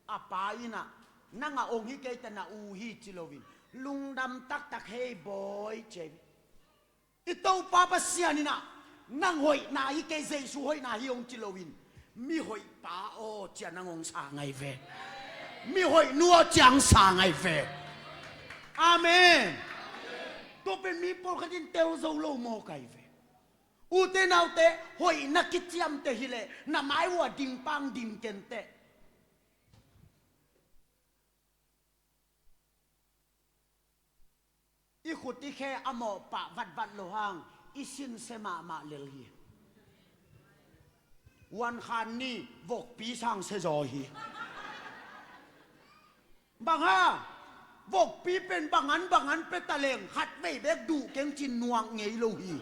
a pa inah, "Nanga ong hi kei ta, na u hi," ci loin lungdam taktak, "Hei bawi," ci. I Topa Pasian inah, "Nang hoihna hi kei, Jesu hoihna hi ong," ci loin, "Mi hoih pa aw," cia nang ong sa ngai ve. "Mi hoih nu aw," cia ong sa ngai ve. Amen. Tua pen mi pawlkhat in tel zo lo maw kai ve. Ute naute, hoihna kiciamte hileh na mai uh a ding pang ding kenteh. I khut i khe a mawhpah vatvat lo hang i sinse mahmah lel hi. Uankhan ni vokpi sangse zaw hi. Bang ha? Vokpi pen bangan bangan pia taleng khat vei bek duh keng cin nuak ngei lo hi.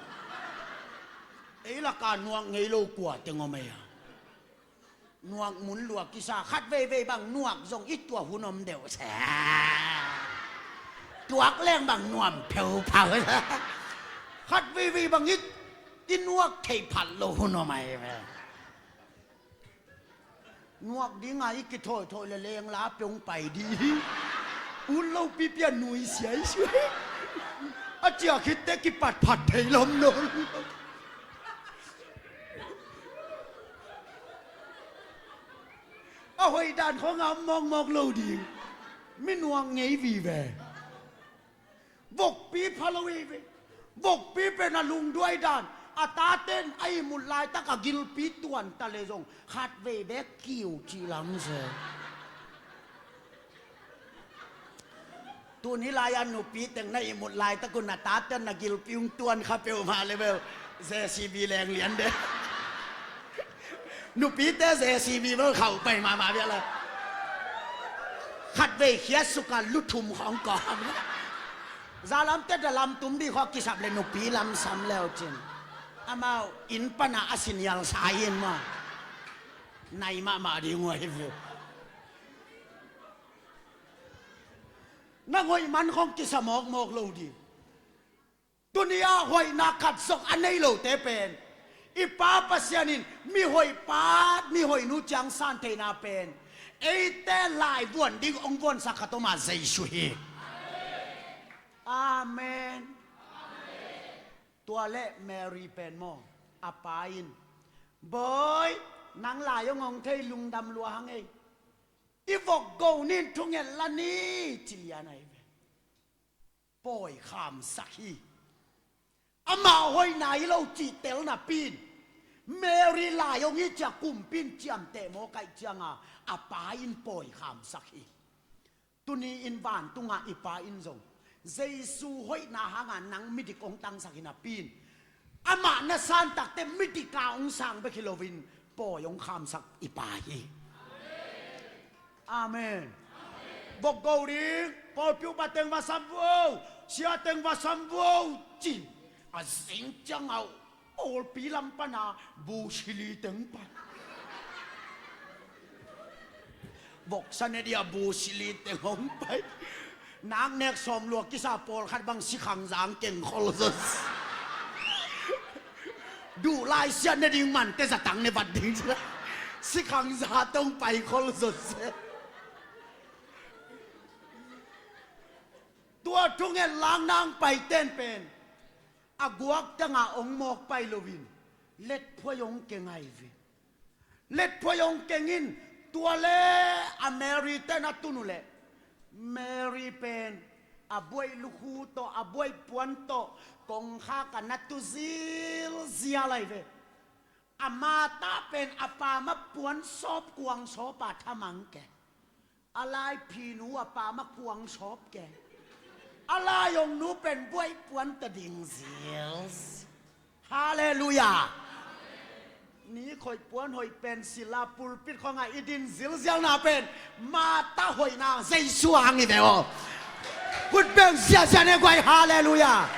Ei laka nuak ngei lo kua teng om ei a. Nuak mun lua kisa, khat veivei bang nuak zong i tuah hun om deuh se. Tuak leng bang nuam pheuphau. Khat veivei bang i, i nuak thei phat lo hun om ai ve. Nuak dinga i kithawithawi le lengla peuh pai di. Ut lopi pia nui siaisiai. A cia khitte kipatphat thei lom lo. A hoih dan khawngah om mawkmawk lo ding. Mi nuak ngei vive. Vokpi pha lo hi ve. Vokpi pen a lungduai dan. A taten a ihmut laitak a gilpi tuan ta le zong khat vei bek kiu cih lam se. Tuni lai-a nupi teng na ihmut laitak un a taten na gilpi ung tuan kha peuhmah le bel J C B leng lian de. Nupite J C B bel khauh pai mahmah biala. Khat vei khiat suka luthum khawng kawm. Zalamte da lamtum dih khaw kisap le nupi lamsam leu cin. Amau inn pana a sinial sa in maw. Nai mahmah ding uh ahi ve. Nang hoih man khong kisa mawkmawk lo ding. Tuni-ah hoihna khat zong a nei lote pen i Pa Pasian in mihoih pa mihoih nu ciang san theihna pen eite laivuan ding hong vuansak khat om a, Jesu hi. Amen. Tua leh Mary pen maw, a pa in, "Bawi, nang lai hong hong thei, lungdam lua hang ei. I vok go nin thunget la ni," ci lian ahi ve. Pawi khamsak hi. Amah hoihna hi lo cih tel napi in, Mary lai hong hi ci-a kumpi in ciamteh mawk ahih cianga a pa in pawi khamsak hi. Tuni-in vantungah i Pa in zong Jesu hoihna hanga nang midik hong tangsak hi napi in, amah na san takte midika hong sang bek hi loin pawi hong khamsak i Pa hi. Amen. Vok go ding, pawlpi upa teng va sam vo, sia teng va sam vo, ci. A zing ciangah pawlpi lam pana busili teng pai. Voksa ne dia busili teng hong pai. Nak nek sawm lua kisa pawlkhat bang sikhangza hong keng khol zaw. Duh lai siat ne ding mante zatang ne vat ding. Sikhangza tawh hong pai khol zaw se. Tua thunget lang nang paiten pen a guak tengah hong mawk pai loin letphuai hong keng ahi ve. Letphuai hong keng in, tua le a Mary ten a tun uh leh Mary pen a buaih lukhu tawh, a buaih puan tawh kongkhak ah na tu zilzial ahi ve. A Martha pen a pam a puan sawp, kuang sawp a thamang ke. A lai phinu a pam a kuang sawp ke. A lai hong nu pen buaih puan tawh ding zil. Halleluiah. Ni khoih puan hoih pen sila pulpit khawngah i din zilzialna pen Martha hoihna Jesu a hang hi ve aw. Khut beng ziahziah ne guai, halleluiah.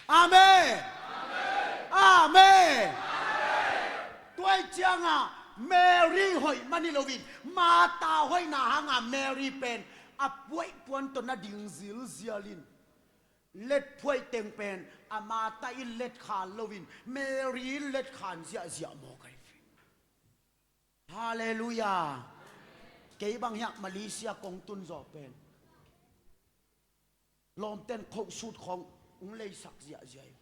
Amen. Amen. Tua ahih ciangah Mary hoih man hi loin Martha hoihna hanga Mary pen a buaih puan tawh na ding zilzial in, letphuai teng pen a Martha in letkhan loin Mary in letkhan ziahziah mawk ahi ve. Halleluiah. Kei bang hiah Malaysia kong tun zawh pen lawmten khohsut khawng hong leisak ziahziah hi.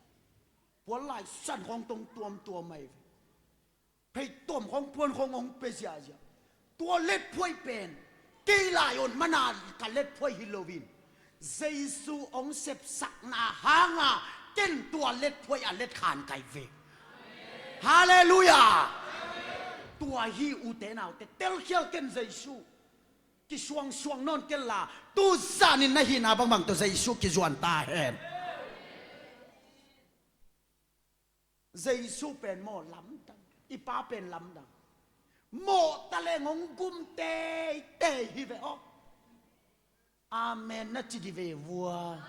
Puan lai san khawng tong tuamtuam ahi ve. Phei tuam khawng puan khawng hong pia ziahziah. Tua letphuai pen kei lai on mana ka letphuai hi loin Jesu hong sepsakna hanga ken tua letphuai a letkhan kai ve. Halleluiah. Tua hi ute naute, telkhial ken Jesu. Kisuangsuang nawn kenla, tu zanin na hihna bangbang tawh Jesu kizuan ta hen. Jesu pen maw lamdang, i Pa pen lamdang. Mawh ta leng hong gum teitei hi ve aw. Amen na ci di ve vua.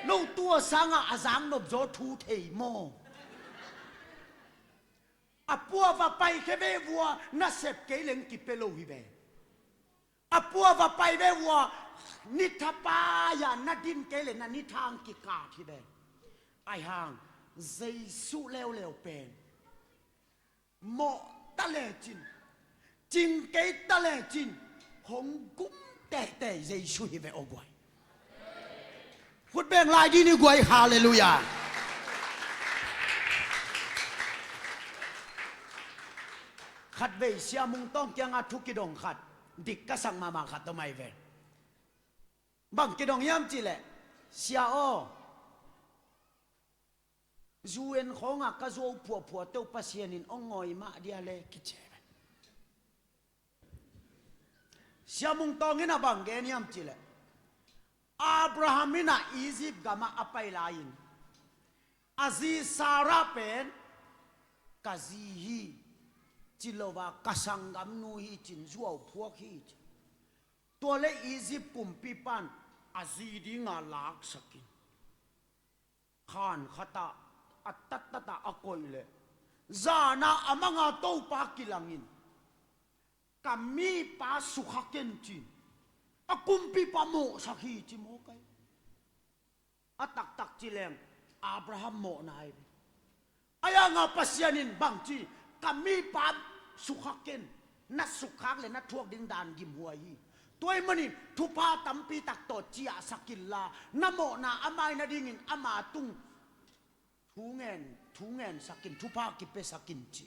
No tua sangah a zang nop zaw thu thei maw? A pua va pai khe ve vua, na sep kei leng kipia lo hi ve. A pua va pai ve vua, ni thapai-a na din kei le na ni thang kikaat hi ve. Ahi hang Jesu leuleu pen mawh ta lecin, cing kei ta lecin, hong gum teitei Jesu hi ve aw guai. Khut beng lai dih ni guai, halleluiah. Khatvei Sia Mung Tawng kiangah thu kidong khat, dik ka sak mahmah khat om ahi ve. Bang kidong hiam cihleh, Sia aw, U N khawngah ka zuau phuahphuah teuh Pasian in hong ngawi mah dia le kici hi ve. Sia Mung Tawng in a bang gen hiam cihleh, Abraham in a Egypt gamah a pai lai-in a zi Sarah pen ka zi hi ci lo a, ka sanggamnu hi cin, zuau phuak hi cin. Tua le Egypt kumpipa in a zi dinga laksakin khan khatah a tattatah a koih leh, zana a manga Topa kilangin Ka mipa sukha ken ci-in a kumpipa mawhsak hi ci maw kai. A taktak ci leng Abraham mawhna hi. A yanga Pasian in bang ci, ka mipa sukha ken, na sukkhak le na thuak ding dan gimhuai hi. Tua ahih manin thupha tampi tak tawh ciahsak inla, na mawhna a mai nadingin ama tung thu ngen, thu ngensak in, thupha kipiasak in ci.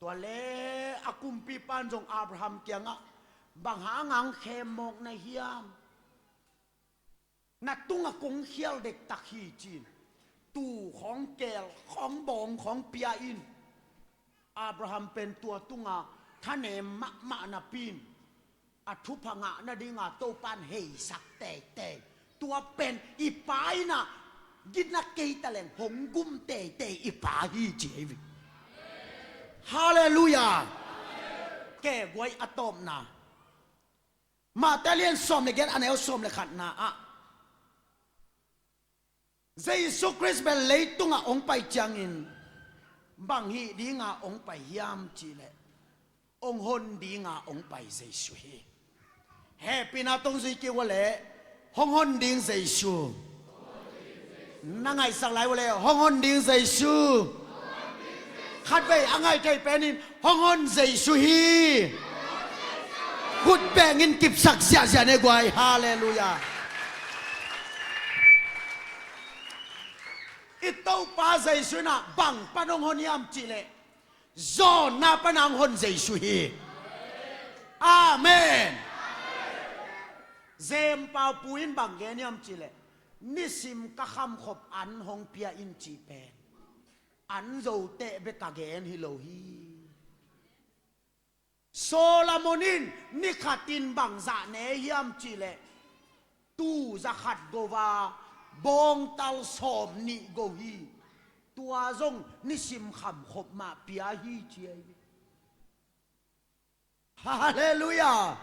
Tua le a kumpipa in zong Abraham kiangah, bang hanga hong khem mawk na hiam? Na tungah kong khial dektak hi ci-in tuu khawng keel khawng bawng khawng pia in. Abraham pen tua tunga thanem mahmah napi-in a thupha ngah nadinga Topa in heisak teitei. Tua pen i pa in ah gina kei ta leng hong gum teitei i pa hi ci hi. Halleluiah. Ke guai a tawpna Matthai lian sawm le giat, a neu sawm le khatna ah Jesu Khrist pen leitungah hong pai ciangin bang hih dinga hong pai hiam cihleh, hong hon dinga hong pai Jesu hi. Hehpihna tawh zui kei ua leh, hong hon ding Jesu. Na ngaihsak lai ua leh, hong hon ding Jesu. Khatvei a ngaih thei penin hong hon Jesu hi. Khut bengin kipsak ziahziah ni guai. Halleluiah. I Topa Jesu in ah bang pan hong hon hiam cihleh, zawnna pana hong hon Jesu hi. Amen. Jem Pau Pu in bang gen hiam cihleh, nisim ka khamkhop an hong pia in cih pen an zo teh bek a gen hi lo hi. Solomon in ni khatin bang zah ne hiam cihleh, tuu za khat go a, bawngtal sawm nih go hi. Tua zong nisim khamkhop mah pia hi ci hi. Halleluiah.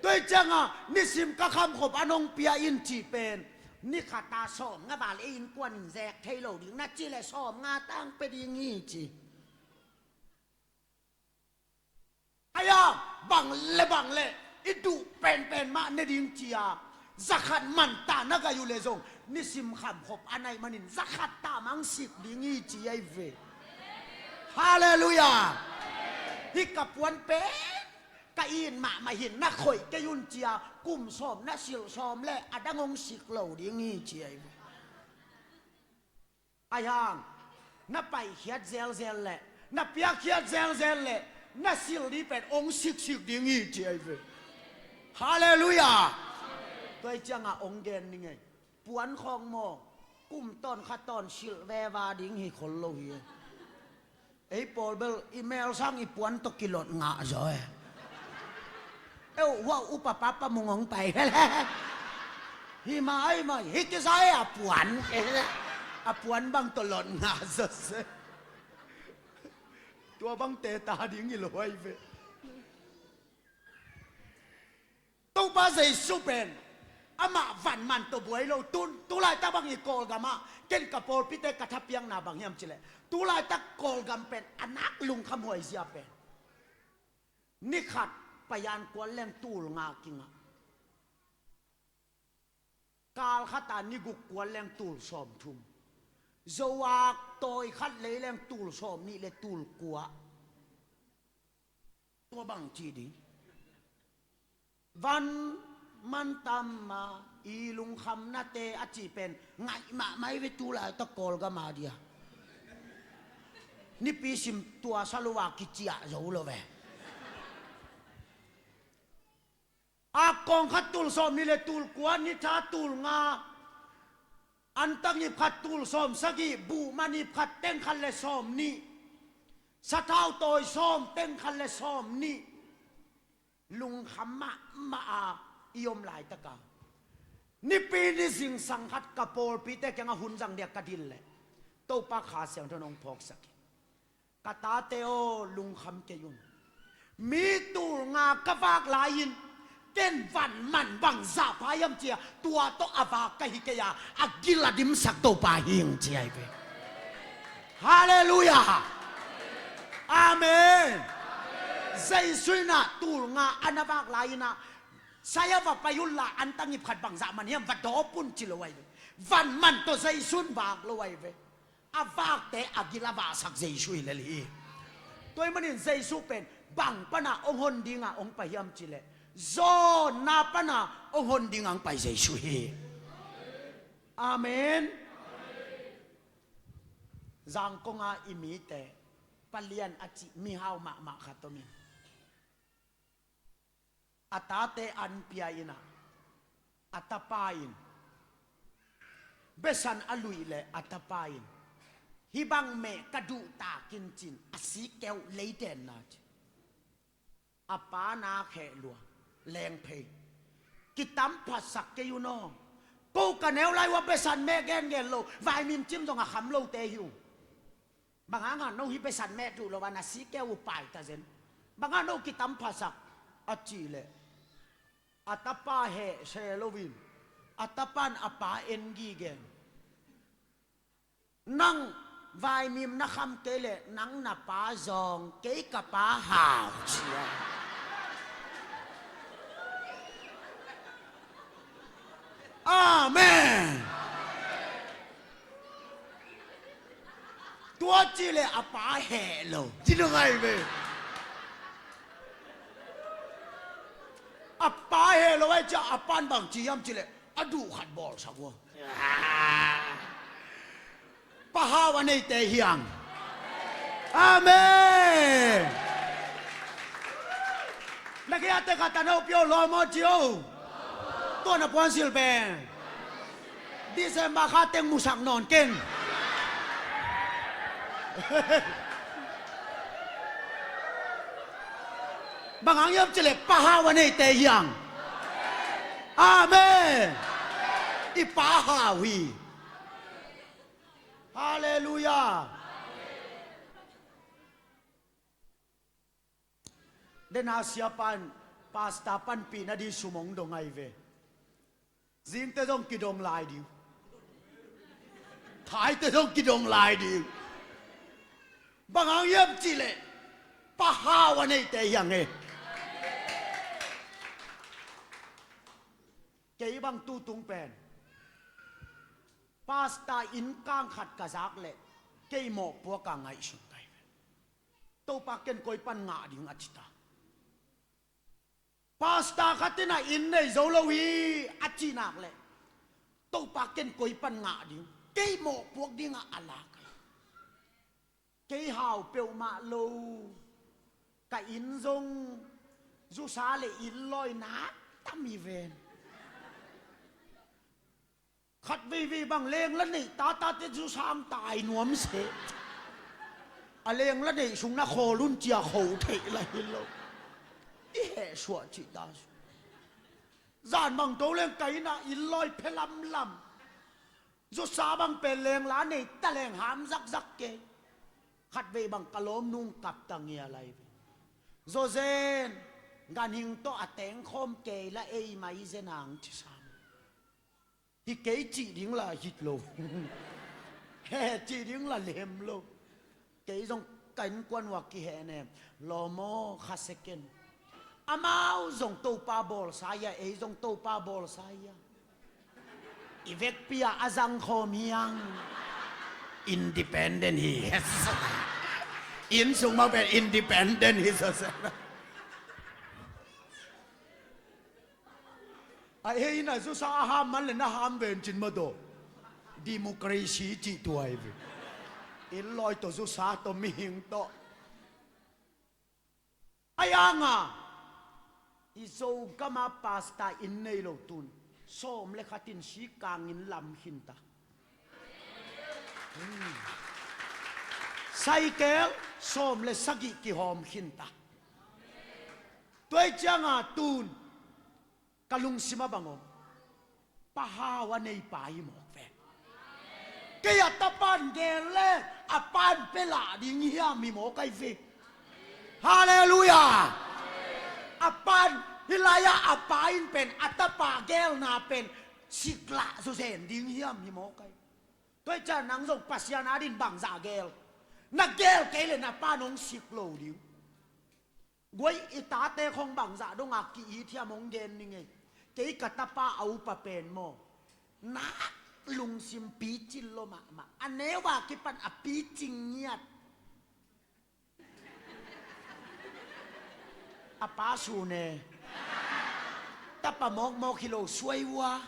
Tua hi ciangah nisim ka khamkhop an hong pia in cih pen, ni khata sawmnga val ei innkuan in zek thei lo ding na cih leh sawmnga tang pia ding hi ci. Ahi a, bang le bang le i duh penpen mah ne ding ci-a, za khat man ta na gai uh leh zong nisim khamkhop a naih manin za khat ta mah hong sik ding hi ci ahi ve. Halleluiah. Hih ka puan pen ka it mahmah hi, na khoih kei un ci-a, kum sawm na silh sawm leh a dang hong sik lo ding hi ci ahi ve. Ahi hang na paikhiat zelzel leh, na piakkhiat zelzel leh, na silh ding pen hong siksik ding hi ci ahi ve. Halleluiah. Tua hi ciangah hong gen ning ei. Puan khawng maw, kum tawn kha tawn silh veva ding hi khol lo hi. Ei pawl bel i mel sang i puan tawh kilot ngah zaw e. Eu, hua upa papa mung hong pai. Hi mah, hi mah, hi kisa e a puan. A puan bang tawh lot ngah zaw se. Tua bang teta ding hi lo ahi ve. Topa Jesu pen amah van man tawh buai lo. Tu, tu laitak bang i Kawlgamah ken ka pawlpite ka thapiakna bang hiam cileh, tu laitak Kawlgam pen a nak lungkham huai zia pen, ni khat payan kuan leng tul nga kingah, kal khata ni guk kuan leng tul sawm thum, zoak tawi khat lei leng tul sawm nih le tul kua. Tua bang ci ding. Van man tam ma i lungkhamnate a ci pen ngaih mahmah hi ve tu laitak Kawlgam a dia. Nipi sim tua sa lo a kiciah zo lo ve. Akkawng khat tul sawm nih le tul kua, nitha tul nga, antak ip khat tul sawm sagih, buhman ip khat teng khat le sawm nih, sathau tawi sawm teng khat le sawm nih. Lungkham mahmah a i om laitaka, nipi ni zingsang khat ka pawlpite kiangah hun zang dia ka dil leh Topa Kha Siangtho in hong phawksak hi. Ka tate aw, lungkham kei un. Mi tul nga ka vak lai-in ken van man bang zahpha hiam cia, tua tawh a vak ka hi kei a, a gil a dimsak Topa hi ing ci ahi ve. Halleluiah. Amen. Jesu in ah tul nga a na vak lai-in ah, sai-a va pai unla antang ip khat bangzah man hiam va dawp un ci lo ahi ve. Van man tawh Jesu in vak lo ahi ve. A vakte a gil a vahsak Jesu hi lel hi. Tua ahih manin Jesu pen bang pana hong hon dinga hong pai hiam cih leh, zawnna pana hong hon dinga hong pai Jesu hi. Amen. Zangkonga i mite, Palian a cih mihau mahmah khat om in, a tate an pia in ah, a tapa in besan a luih leh a tapa in, "Hih bang meh ka duh ta ken," ci-in a sikkeu lei denna ci. A pa na kheh lua, lengphei, kitam phatsak kei un aw. Ko ka neu lai uh a besan meh gengen lo, vaimim cim zong a kham lote hi uh. Bang hanga no hih besan meh duh lo a na sikkeu uh pai ta zen? Bang hanga no kitam phatsak? A cih leh a tapa heh se loin, a tapa'n a pa en gige in, "Nang vaimim na kham kei leh nang na pa zawng, kei ka pa hau," ci a. Amen. Tua cih leh a pa heh lo ci dong ahi ve. A pa heh lo ahih ciang a pa'n bang ci hiam cih leh a duh khat bawlsak uh a. Pa hau a neite hi hang. Amen. Na kei a tek a tan ho pio lawm aw ci o. Tua na puansilh pen December kha teng musak nawn ken. Bang hang hiam cih leh pa hau a neite hi hang. Amen. I pa hau hi. Halleluiah. Dena siapa in pastor panpihna ding sum hong dong ahi ve. Zingte zong kidong lai ding, thaite zong kidong lai ding. Bang hang hiam cih leh pa hau a neite hi hang e. Kei bang tutung pen pastor inn kang khat ka zak leh kei mawhpuak a ngaihsun ka hi ve. Topa, ken koi pan ngah ding a ci ta. Pastor khat in a inn nei zo lo hi a cih nak leh, Topa, ken koi pan ngah ding, kei mawhpuak dingah a lak hi. Kei hau peuhmah lo, ka inn zong zusa le inn lawi nak tam hi ven. Khat veivei bang lengla neih tatate zusa hong tai nuam seh. A lengla neih sung na khawl un ci-a kho theih lah hi lo. I heh suah cih ta. Zan bang to leng ka inn ah inn lawi phe lamlam. Zusa bang pen lengla nei ta leng ham zakzak kei. Khat vei bang ka lawmnu hong kap ta ngial lai ve. Zawzen, ganhing tawh a tengkhawm kei lah ei mai zen ang ci sam. Hi kei cih ding lah hi lo. He cih ding lah lem lo. Kei zong ka innkuan uh a kihehnem. Lawm aw, kha second. Amau zong Topa bawlsa hi a, ei zong Topa bawlsa hi a. I vekpi-a a zangkhawm hi hang. Independent hi. Yes. Inn sung mah pen independent hi sasa. A ei in a zusa a ham man le na ham ven cin mah daw. Democracy cih tua hi ve. Inn lawi tawh, zusa tawh, mihing tawh. A yanga i Zogama pastor inn nei lo tun sawm le khat in sikang inn lam khin ta. Saikel sawm le sagih kihawm khin ta. Tua hi cianga tun ka lungsim a bang om, pa hau a nei pa hi mawk ve. Kei a tapan gel le a pan pia lah ding hiam hi mawk ahi ve. Halleluiah. A pan, hih lai-ah a pa in pen a tapa gelna pen sik lah zawzen ding hiam hi mawk ahi. Tua hi ciang nang zong Pasian adingin bangzah gel? Na gel kei le na pan hong sik lo ding. Guai, i tate khong bangzah dong a ki-it hiam hong gen ni ngei. Kei ka tapa a upa pen maw, nak lungsim picin lo mahmah. A neu a kipan a picing ngiat. A pa su ne. Tapa mawkmawk hi lo, suai ua.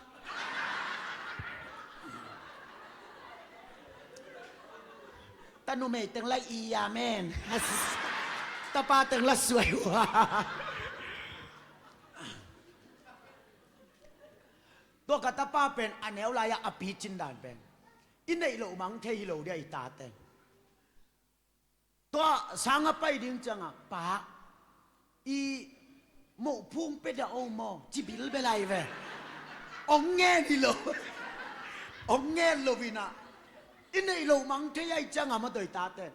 Ta numei teng la i, amen. Tapa teng la suai ua. Tua ka tapa pen a neu lai-ah a picin dan pen, i neih loh mang thei hi lo dia i tate. Tua sang a pai ding ciangah, "Pa, i mohphung pia dah o maw?" ci bilbel lai ve. Ong ngen hi lo. Ong ngen lo inah, i neih loh mang thei ai ciangah, madawi tate,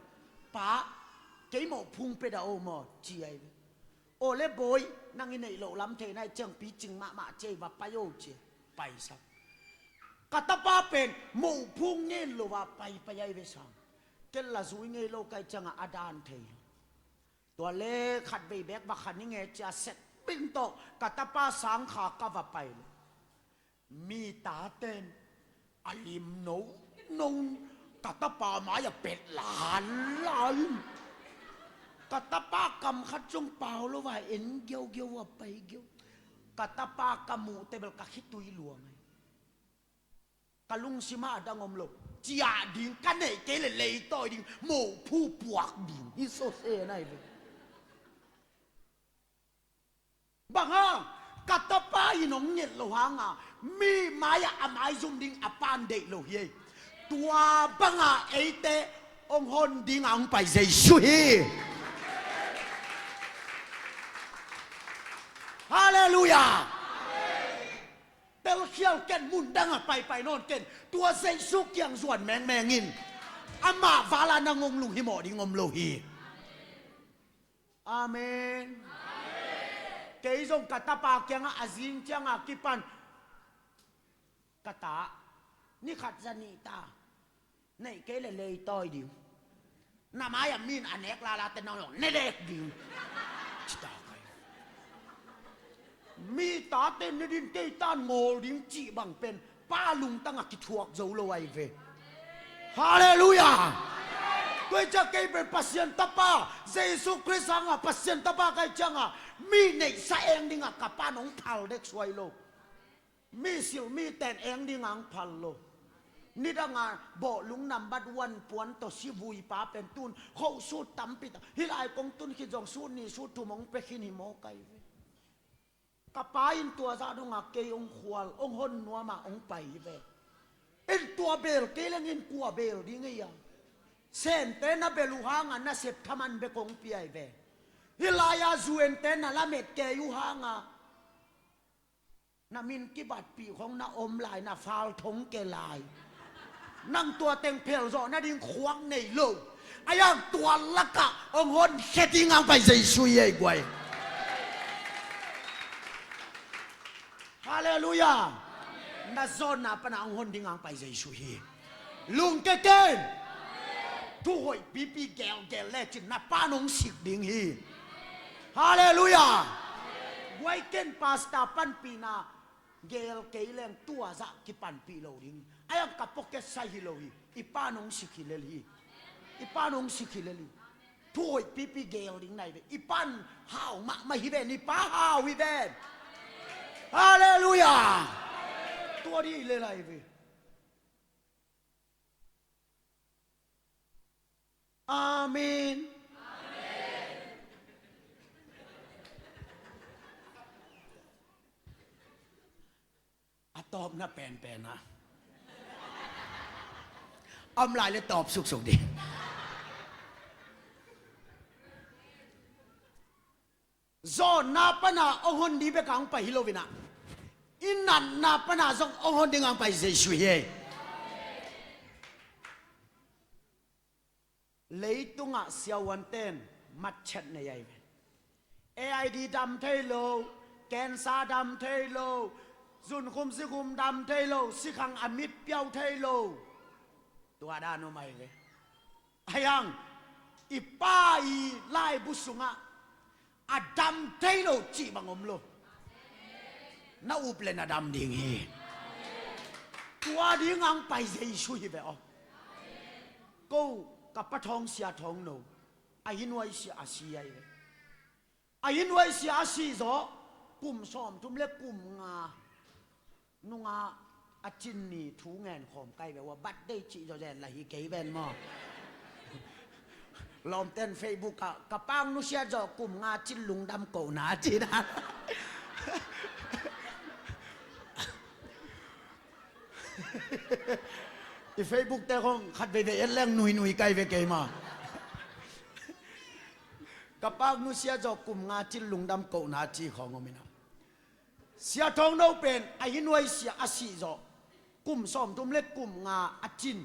"Pa, kei mohphung pia dah o maw?" ci ai ve. "Aw le bawi, nang i neih loh lam thei nai ciang picing mahmah ci ai, va pai o," ci. Paisak. Ka tapa pen mohphung ngen lo a paipai ai ve sang. Ken la zui ngei lo kai ciangah a dan thei lo. Tua le khatvei bek va khan i nge cia set bing tawh ka tapa sangkha ka va pai lo. Mi taten a lim no no, ka tapa mai-ah pet lan lan. Ka tapa kam khat zong pau lo a en giaugiau a pai giau. Ka tapa ka muh tebel ka khitui luang ai. Ka lungsimah a dang om lo. Ciah ding ka neih kei le leitawi ding, mohphu puak ding hi sose nai ve. Bang hang? Ka tapa in hong nget lo hanga, mi mai-ah a maizum ding a pan deih lo hi ei. Tua banga eite hong hon dinga hong pai Jesu hi. Halleluiah. Telkhial ken, mun dangah paipai nawn ken. Tua Jesu kiang zuan mengmeng in. Amah vala nang hong lunghimawh ding om lo hi. Amen. Kei zong ka tapa kiangah a zing cianga kipan, "Ka ta, ni khat za nih ta neih kei le leitawi ding. Na mai-ah min a nek lala te nang zong ne lek ding," ci ta kai. Mi tate ne din kei tan ngawl ding cih bang pen pa lungtangah kithuak zo lo ai ve. Halleluiah. Tua hi ciah kei pen Pasian tapa, Jesu Khrist hanga Pasian tapa kai cianga mi neihsa eng dinga ka pan hong phal dek suai lo. Mi silh miten eng dinga hong phal lo. Nidanga bawhlung nambat wan puan tawh sivui pa pen tun khoh sut tampi ta. Hih lai kong tun khit zong sut nih sut thum hong pia khin hi maw kai ve. Ka pa in tua zah dongah kei hong khual, hong hon nuamah hong pai hi ve. En tua beel kei leng in kua beel ding ei a. Sente na bel uh hanga nasep thaman bek hong pia hi ve. Hih lai-a zuente na lamet kei uh hanga na min kibatpih khong na om lai, na fal thong ke lai. Nang tua teng phel zawh nading khuak nei lo. A yang tua lakah hong hon khe ding ang pai Jesu hi ei guai. Halleluiah. Na zawnna pana hong hon ding ang pai Jesu hi. Lungke ken. Thu hoih pipi gelgel lecin na pan hong sik ding hi. Halleluiah. Guai ken pastor panpihna gel kei leng tua zah kipanpih lo ding. A yang ka pocket sai hi lo hi. I pan hong sik hi lel hi. I pan hong sik hi lel hi. Thu hoih pipi gel ding nai ve. I pan hau mahmah hi ven. I pa hau hi ven. Halleluiah. Tua dih hi lel ai ve. Amen. A tawpna penpen a om lai le tawp suksuk dih. Zawnna pana hong hon dih bek ang pai hi lo inah, i natna pana zong hong hon ding ang pai Jesu hi ei. Leitungah siahuanten matchet nei ai ve. A I D dam thei lo, cancer dam thei lo, zunkhum sikhum dam thei lo, sikhang a mit piau thei lo. Tua dan om ai ve. Ayang, i pa i laibu sungah a dam thei lo cih bang om lo. Na up le na dam ding hi. Tua ding ang pai Jesu hi ve aw. Ko ka pa Thawng Sia Thawng No, a hi nuai sia a si ahi ve. A hi nuai sia a sih zawh kum sawmthum le kum nga nunga a cin ni thu ngen khawm kai ve ua, birthday cih zawh zen la hi kei ven maw? Lawmten Facebook ah ka pa ang nusia zawh kum nga cin lungdam kohna a cin a. I Facebook te khong khat veivei en leng nuinui kai ve kei maw? Ka pa ang nusia zawh kum nga cin lungdam kohna ci khawng om ina. Sia Thawng No pen a hi nuai sia a sih zawh kum sawmthum le kum nga a cin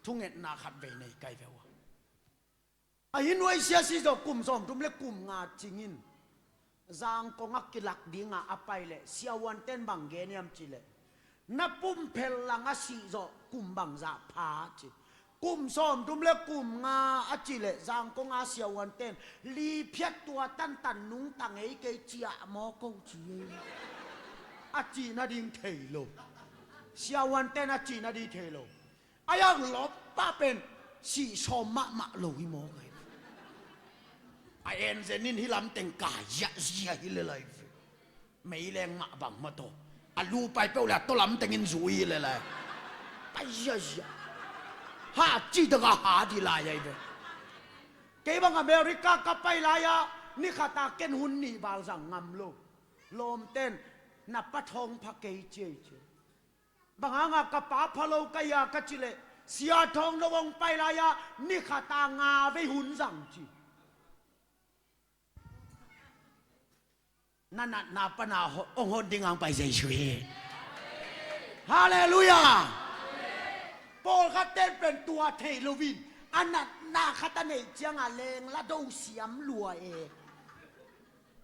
thungetna khat vei nei kai ve ua. A hi nuai sia sih zawh kum sawmthum le kum nga cingin Zangkong a kilak dinga a pai leh siavuanten bang gen hiam cih leh, na pumphel lang a sih zawh kum bangzah pha ci. Kum sawmthum le kum nga a cih leh Zangkong a siavuanten li phiat tua tantan nungta ngei kei ciah maw ko ci. A cih nading thei lo. Siavuanten a cih nading thei lo. A yang lawmpa pen sih sawm mahmah lo hi maw kai. A en zen in hi lamteng ka ziahziah hi le lai. Meileng mah bang mah tawh a lu pai peuh le a tawh lamteng in zui hi le lai. Pai ziahziah. Ha ci tak a ha di lai ai ve. Kei bang America ka pai lai-a ni khat a ken hun nih val zang ngam lo. Lawmten na pa Thawng pha kei ci ei ci. Bang hanga ka pa pha lo ka hia ka cih leh Sia Thawng No hong pai lai-a ni khat a nga vei hun zang ci. Na natna pana hong hon ding ang pai Jesu hi. Halleluiah. Pawlkhat ten pen tua thei loin a natna khat a neih cianga lengla do siam lua e.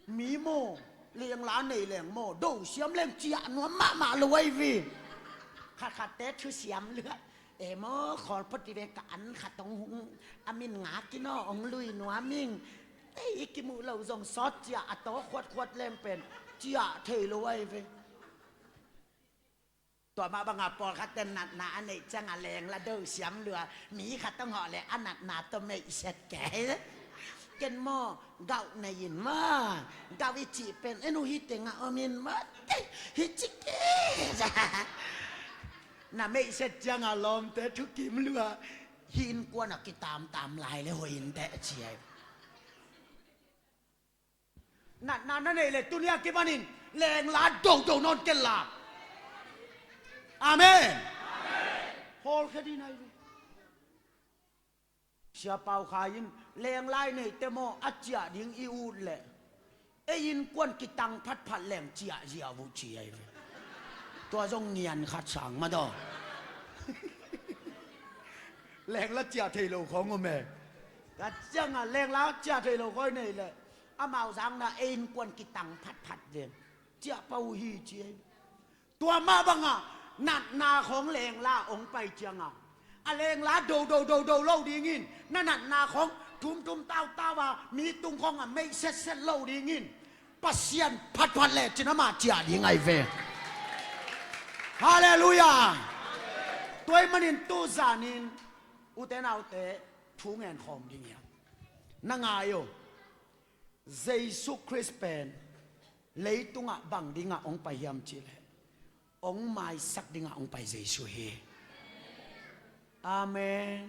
Mi maw, lengla nei leng maw, do siam leng ciah nuam mahmah lo ai vi. Khatkhatte thu siam lua. E maw, khawl phot i ve ka an khat hong hung a min ngak in aw hong lui nuam ing. Ei i kimuh loh zong sawt ciah a taw khuatkhuat leng pen ciah thei lo ai ve. Tua mah banga pawlkhat ten natna a neih cianga lengla do siam lua mi khat hong hawh le a natna tawh meihset kei. Ken maw gauh nei in maw, gauh i cih pen en uh hi tengah om in maw, tei hi cik kei. Na meihset cianga lawmte thukim lua hi innkuan a kitamtam lai le hoih in teh ci ai. Natna na neih le tunia kimanin lengla dodo nawn kenla. Amen. Hawlkhia dih nai ve. Sia Pau Khai in lenglai neite maw a ciah ding i ut leh ei innkuan kitang phatphat leng ciah ziau uh ci ai ve. Tua zong ngian khat sang mah daw. Lengla ciah thei lo khawng um e. Ka cianga lengla ciah thei lo khawi nei leh amau zangna ei innkuan kitang phatphat ding ciah pah uh hi ci ei. Tua mah banga natna khawng lengla hong pai cianga a lengla do do do do lo dingin na natna khawng thumthum tautau a mi tung khawng a meih setset lo dingin Pasian phatphat le cin amah ciah ding ai ve. Halleluiah. Tua ahih manin tuzanin ute naute thu ngen khawm ding hiam? Na ngai uh. Jesu Khrist pen leitungah bang dingah hong pai hiam cihleh hong maisak dingah hong pai Jesu hi. Amen.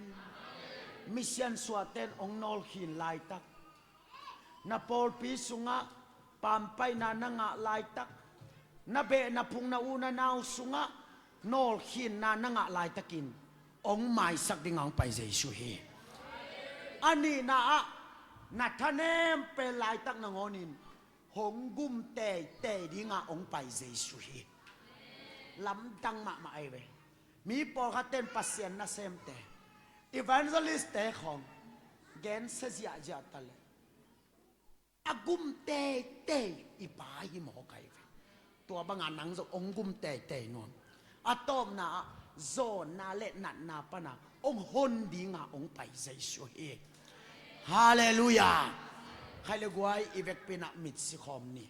Misian suahten hong nawlkhin laitak, na pawlpi sungah pampaihna na ngah laitak, na beh na phung na u na nau sungah nawlkhinna na ngah laitakin hong maisak dingah hong pai Jesu hi. A nihna ah na thanem pen laitak nangawnin hong gum teitei dingah hong pai Jesu hi. Lamdang mahmah ahi ve. Mi pawlkhat ten Pasian nasemte, evangelistte khawng gensia ziahziah ta leh a gum teitei i Pa hi mawk ahi ve. Tua banga nang zong hong gum teitei nuam. A tawpna ah zawnna le natna pana hong hon dinga hong pai Jesu hi. Halleluiah. Hai le guai, i vekpi in ah mitsi khawm ni.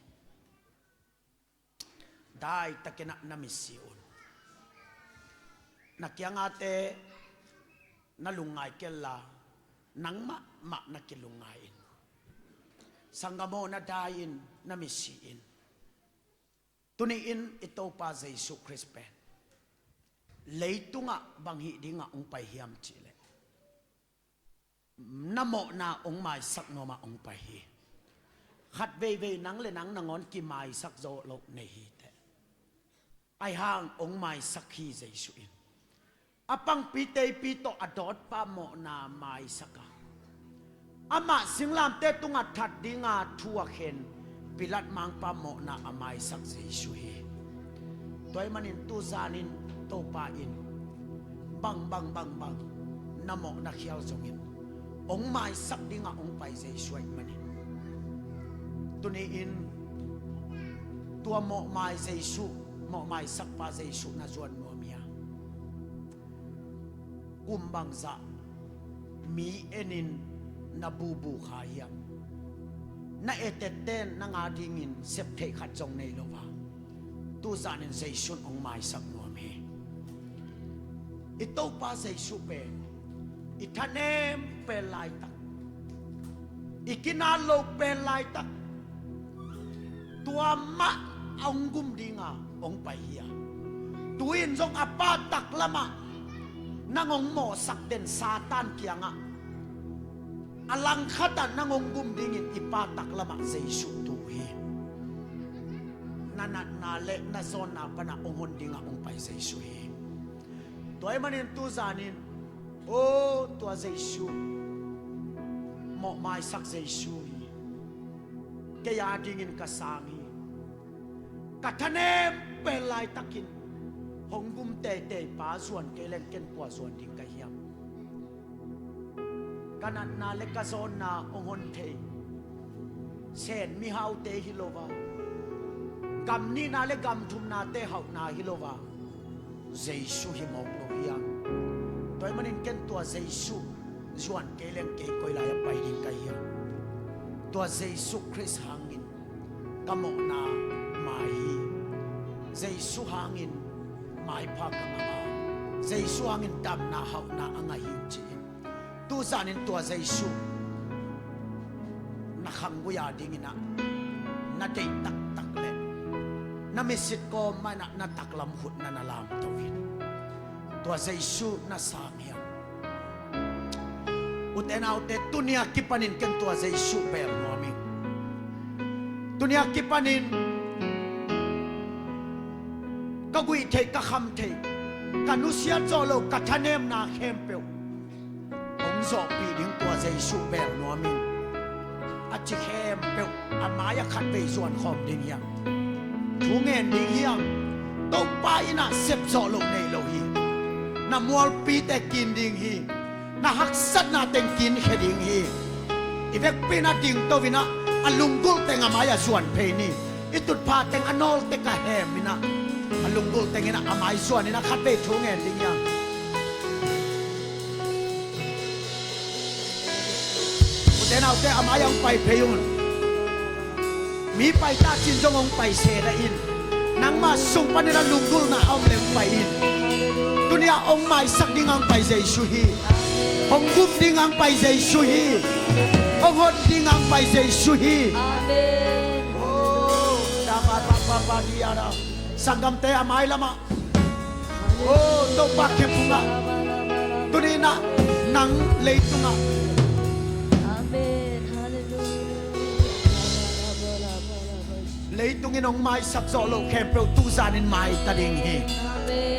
Daitakin ah na mitsi un. Na kiangate na lungngai kei inla, nang mahmah na kilungngai in. Sanggam aw, na dai in, na mitsi in. Tuni-in i Topa Jesuh Khrist pen leitungah bang hih dingah hong pai hiam cih leh, na mawhna hong maisak nuam a hong pai hi. Khat veivei nang le nang nangawn kimaisak zawh loh nei hi teh. Ahi hang hong maisak hi Jesuh in. A pangpi teipi tawh a dawtpa mawhna maisak a, amah singlamteh tungah that dinga thu a khen Pilat mangpa mawhna a maisak Jesuh hi. Tua ahih manin tu zanin Topa in bang, bang, bang, bang na mawh na khial zongin hong maisak dingah hong pai Jesuh ahih manin, tuni-in tua mawhmai Jesuh, mawhmaisakpa Jesuh na zuan nuam hia? Kum bangzah mi enin na bubu kha hiam? Na etette in nang adingin sep theih khat zong nei lo a, tu zanin Jesuh in hong maisak nuam hi. I Topa Jesuh pen i thanem pen laitak, i kinat lo pen laitak, tua mah a hong gum dinga hong pai hi a, tu-in zong a pa taklamah nang hong mawhsak den Satan kiangah a langkhatah nang hong gum dingin i pa taklamah Jesuh tu hi. Na natna le na zawnna panah hong hon dingah hong pai Jesuh hi. Tua ahih manin tu zanin, aw, tua Jesuh, mawhmaisak Jesuh hi. Kei adingin ka sang hi. Ka thanem pen laitakin hong gum teitei pa zuan kei leng ken kua zuan ding ka hiam? Ka natna le ka zawnna hong hon thei Sen mihaute hi lo a, gam nihna le gam thumnate hauhna hi lo a, Jesuh hi mawk lo hiam? Tua ahih manin ken tua Jesuh zuan kei leng kei koi lai-ah pai ding ka hiam? Tua Jesuh Khrist hangin ka mawhna mai hi. Jesuh hangin maipha ka ngah a, Jesuh hangin damna hauhna a ngah hi, ci-in tu zanin tua Jesuh na khanggui a dinginah na deih taktak le na mitsit kawm mah inah na taklam khut na na lamto in. Tua Jesuh na sang hiam? Ute naute, tuni a kipanin ken tua Jesuh bel nuam ing. Tuni a kipanin ka guih theih, ka kham theih, ka nusiat zawh loh, ka thanemna khempeuh hong zawhpih ding tua Jesuh bel nuam ing. A ci khempeuh a mai-ah khatvei zuan khawm ding hiam? Thu ngen ding hiam? Topa innah sep zawh loh nei lo hi. Na mualpite kin ding hi. Na haksatna teng kinkhia ding hi. I vekpi inah dingto inah a lunggulh teng a mai-ah zuan phei ni. I tutpha teng a nawlte ka hem inah a lunggulh teng inah a mai zuan inah khatvei thu ngen ding hiam? Ute naute, a mai-ah hong pai phei un. Mi pai ta cin zong hong pai se la in. Nangmah sung panin a lunggulhna a om le hong pai in. Tuni-ah hong maisak ding hong pai Jesuh hi. Hong gum ding hong pai Jesuh hi. Hong hon ding hong pai Jesuh hi. Amen. Oh, da ba ba ba ba di ya da. Sanggamte a mai lamah. Oh, Topa khephungah. Tuni inah nang leitungah. Amen. Hallelujah. Leitung in hong maisak zawh loh khempeuh tu zanin maita ding hi. Amen.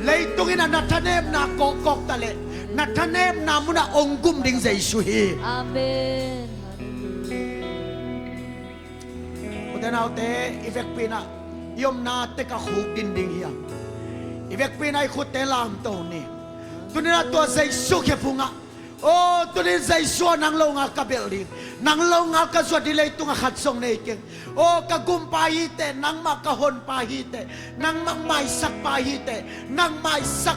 Leitung inah na thanemna kawkkawk ta leh na thanemna munah hong gum ding Jesuh hi. Amen. Ute naute, i vekpi inah i omna tek a khuk din ding hiam? I vekpi inah i khutte lamto ni. Tuni inah tua Jesuh khephungah. Oh, tuni Jesuh aw, nang longal ka belh ding, nang longal ka zuat ding leitung a khat zong nei keng. Oh, ka gumpa hi teh, nangmah ka honpa hi teh, nangmah maisakpa hi teh, nang maisak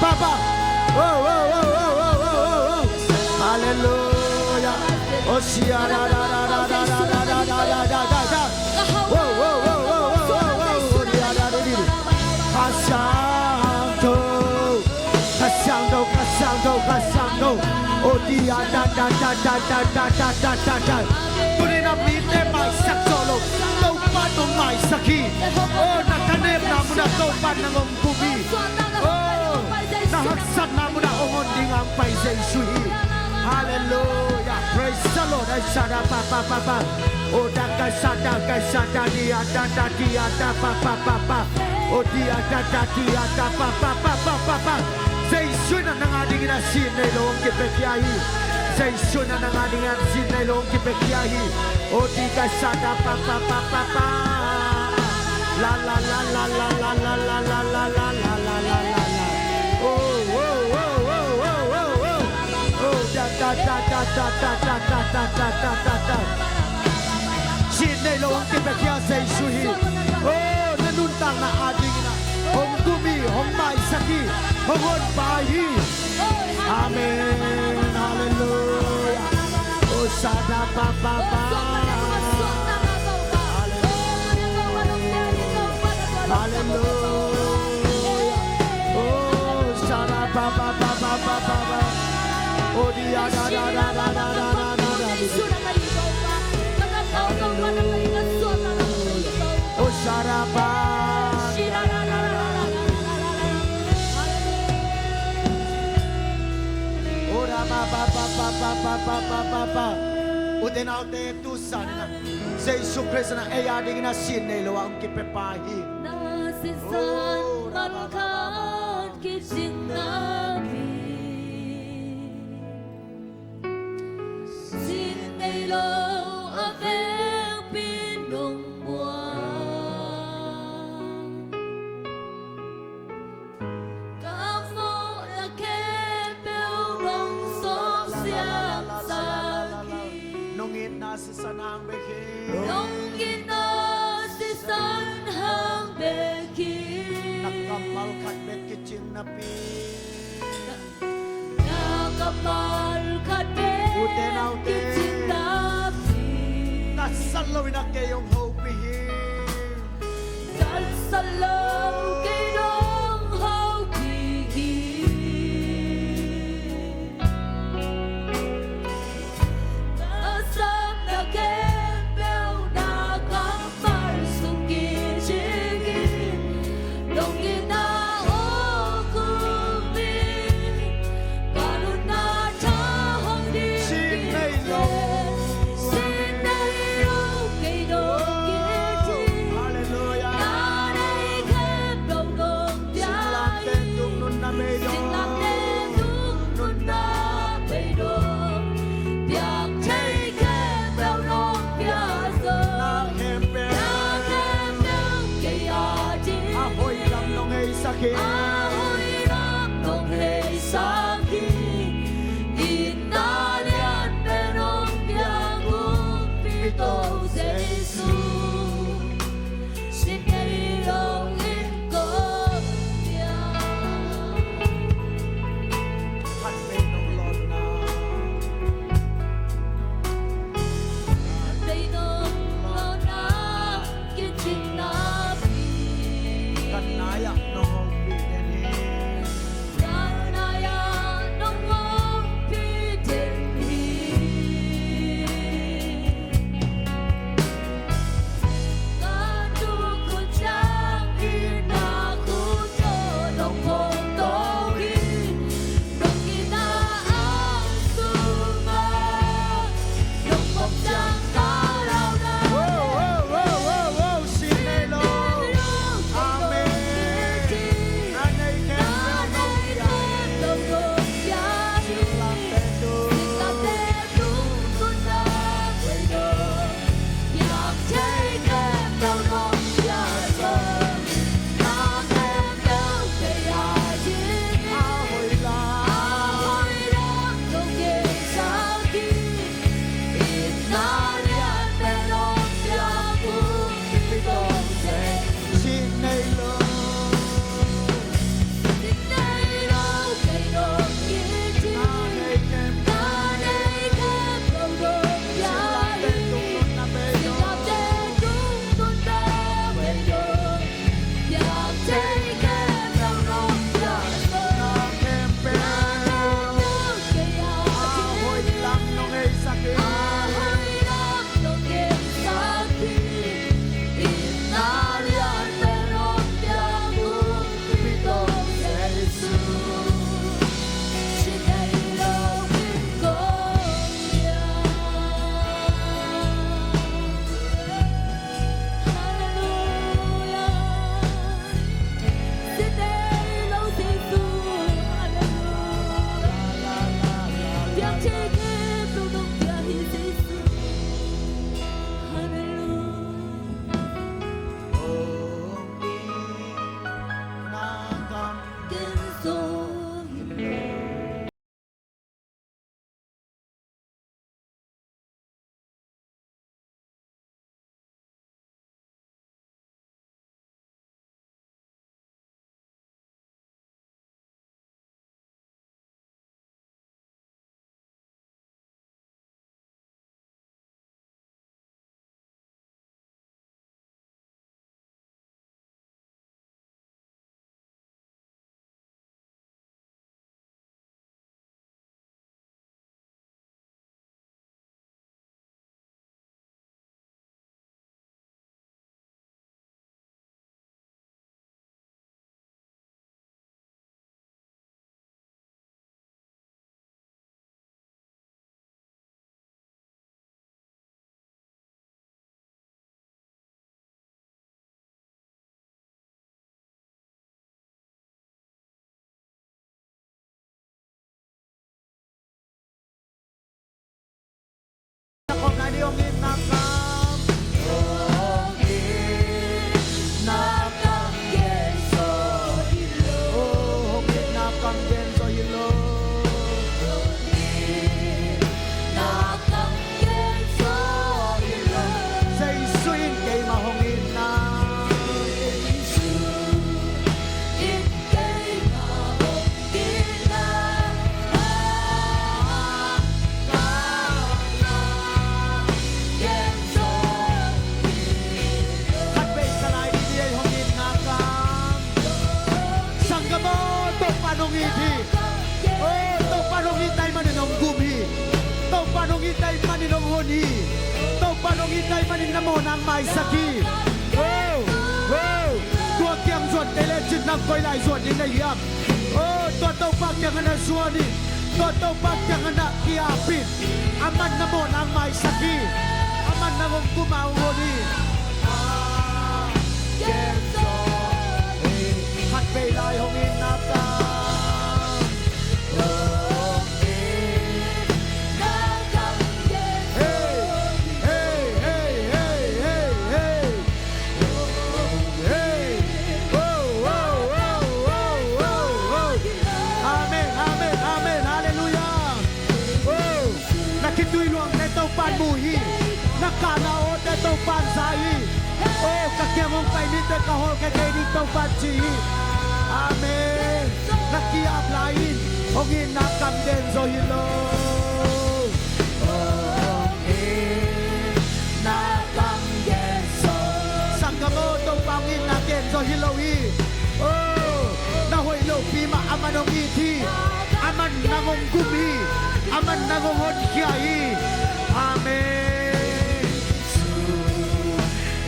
pa, pa. Oh, oh, oh, oh, oh, oh, oh, oh. Hallelujah. Oh, sia, da, da, da. Oh, oh, oh, oh, oh, oh, oh, oh, dia, da, di, di. Ka siangtho, ka siangtho, ka siangtho, ka siangtho. Oh, dia, da, da, da. Tuni-in a mite maisak zawh lo, Topa nong maisak hi. Oh, na thanepna munah Topa nang hong kum hi. Oh, na haksatna munah hong hon ding a hong pai Jesu hi. Hallelujah. Praise the Lord. Ai, sa, da, pa, pa, pa, pa. Oh, da, ka, sa, da, ka, sa, da, dia, da, da, dia, da, pa, pa, pa, pa. Oh, dia, da, da, dia, da, pa, pa, pa, pa, pa, pa. Jesu in a nang a dingin a sin nei lo hong kipiakhia hi. Jesu in a nang a dingin a sin nei lo hong kipiakhia hi. Oh, di ka sa da pa pa pa pa pa. La la la la. Oh, oh, oh, oh, oh, oh, oh. Oh, da da da da. Sin nei lo hong kipiakhia Jesu hi. Oh, na nuntakna a dingin a hong kum hi, hong maisak hi, hong honpa hi. Amen. Hallelujah. Oh, sa da pa pa pa. Hallelujah. Hallelujah. Oh, sa da pa pa pa pa pa pa pa. Oh, di ya da da da da da da da da. Hallelujah. Oh, sa da pa. Oh, da pa pa pa pa pa pa pa pa pa pa. Ute naute, tu zan in a Jesu Khrist in a ei a dingin a sin nei lo a hong kipia pa hi. Na sisan man khat kicing na pi. Sin nei lo a vekpi nong muang. Ka mawhna khempeuh nong sawp siamsak hi. Nong itna sisan hang bek hi. Nong itna sisan hang bek hi. Na kammal khat bek kicing napi. Na kammal khat bek kicing napi. Ute naute, tatsat loin a kei hong hopih hi. Tatsat lo kei nong hopih hi. Ka sapna khempeuh na kammal sung kicing in. Nong itna aw kum in. Ka nunna tha hong dim kei lo. Sin nei lo kei nong kicing. Hallelujah. Na nei kha Hong itna kam, hong itna kam gen zo hi lo. Oh, hong itna kam gen zo hi lo. Hong itna kam gen zo hi lo. Jesu in keimah hong itna. Jesu in keimah hong itna. Khat vei sa lai dih ei, hong itna kam. Sanggam aw, Topa'n hong it hi. Oh, Topa'n hong it ahih manin hong gum hi. Topa'n hong it ahih manin hong hon hi. Topa'n hong it ahih manin na mawhna hong maisak hi. Oh, oh. Tua kiang zuante le cin nang koi lai zuan in na hiam? Oh, tua Topa kiangah na zuan in, tua Topa kiangah na ki-ap in. Aman na mawhna hong maisak hi. Aman na hong gum a hong hon hi. Khat vei lai hong itna kam. Hey, hey, hey, hey, hey, hey. Hey! Oh, oh, oh, oh, oh, oh. Amen, amen, amen. Halleluiah. Oh, na khitui luangte Topa'n mu hi. Na kahna awte Topa'n za hi. Oh, ka kiang hong pai mite ka hawlkhia kei ding Topa'n ci hi. Amen. Na ki-ap lai in, hong itna kam gen zo hi lo. Hong itna kam gen zo. Sanggam aw, Topa hong itna gen zo hi lo hi. Oh, na hoih lopi mah aman hong it hi. Aman nang hong gum hi. Aman nang hong honkhia hi. Amen. Jesu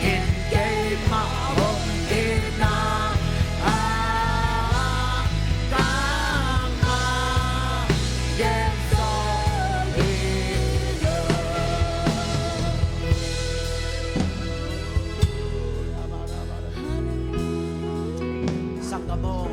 in keimah hong itna a kam a gen zo hi lo. Sanggam aw,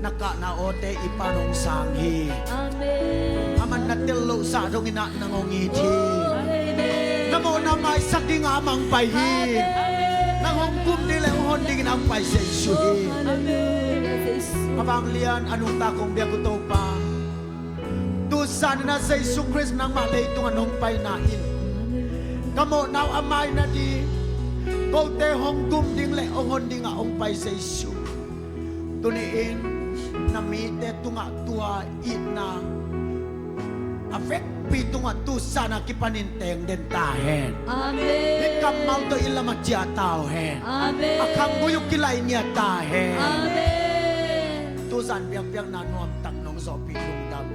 na kahna awte i Pa'n hong sang hi. Amen. Aman na tel loh zah dongin ah nang hong it hi. Amen. Na mawhna maisak dingin amah hong pai hi. Amen. Nang hong gum ding le hong hon dingin hong pai Jesu hi. Amen. A vanglian a nungta kong biak uh Topa, tu zanin ah Jesu Khrist nangmah leitungah nong paina in ka mawhna uh a mai nading, kote hong gum ding le hong hon dingah hong pai Jesu. Tuni-in na mite tungah tua itna a vekpi tungah tu zan a kipanin teng den ta hen. Amen. Hih kammal tawh i lam a ciah ta uh hen. Amen. A khanggui uh kilaih ngiat ta hen. Amen. Tu zan biakpiakna nuamtak nong zawhpih lungdam.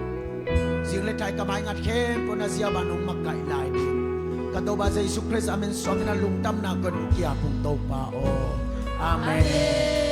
Zing le thai ka mai ngat khempeuh na zia bang nong makaih lai ding ka Topa Jesu Khrist a min suangin a lungdamna kong ki-ap ung Topa aw. Amen. Amen.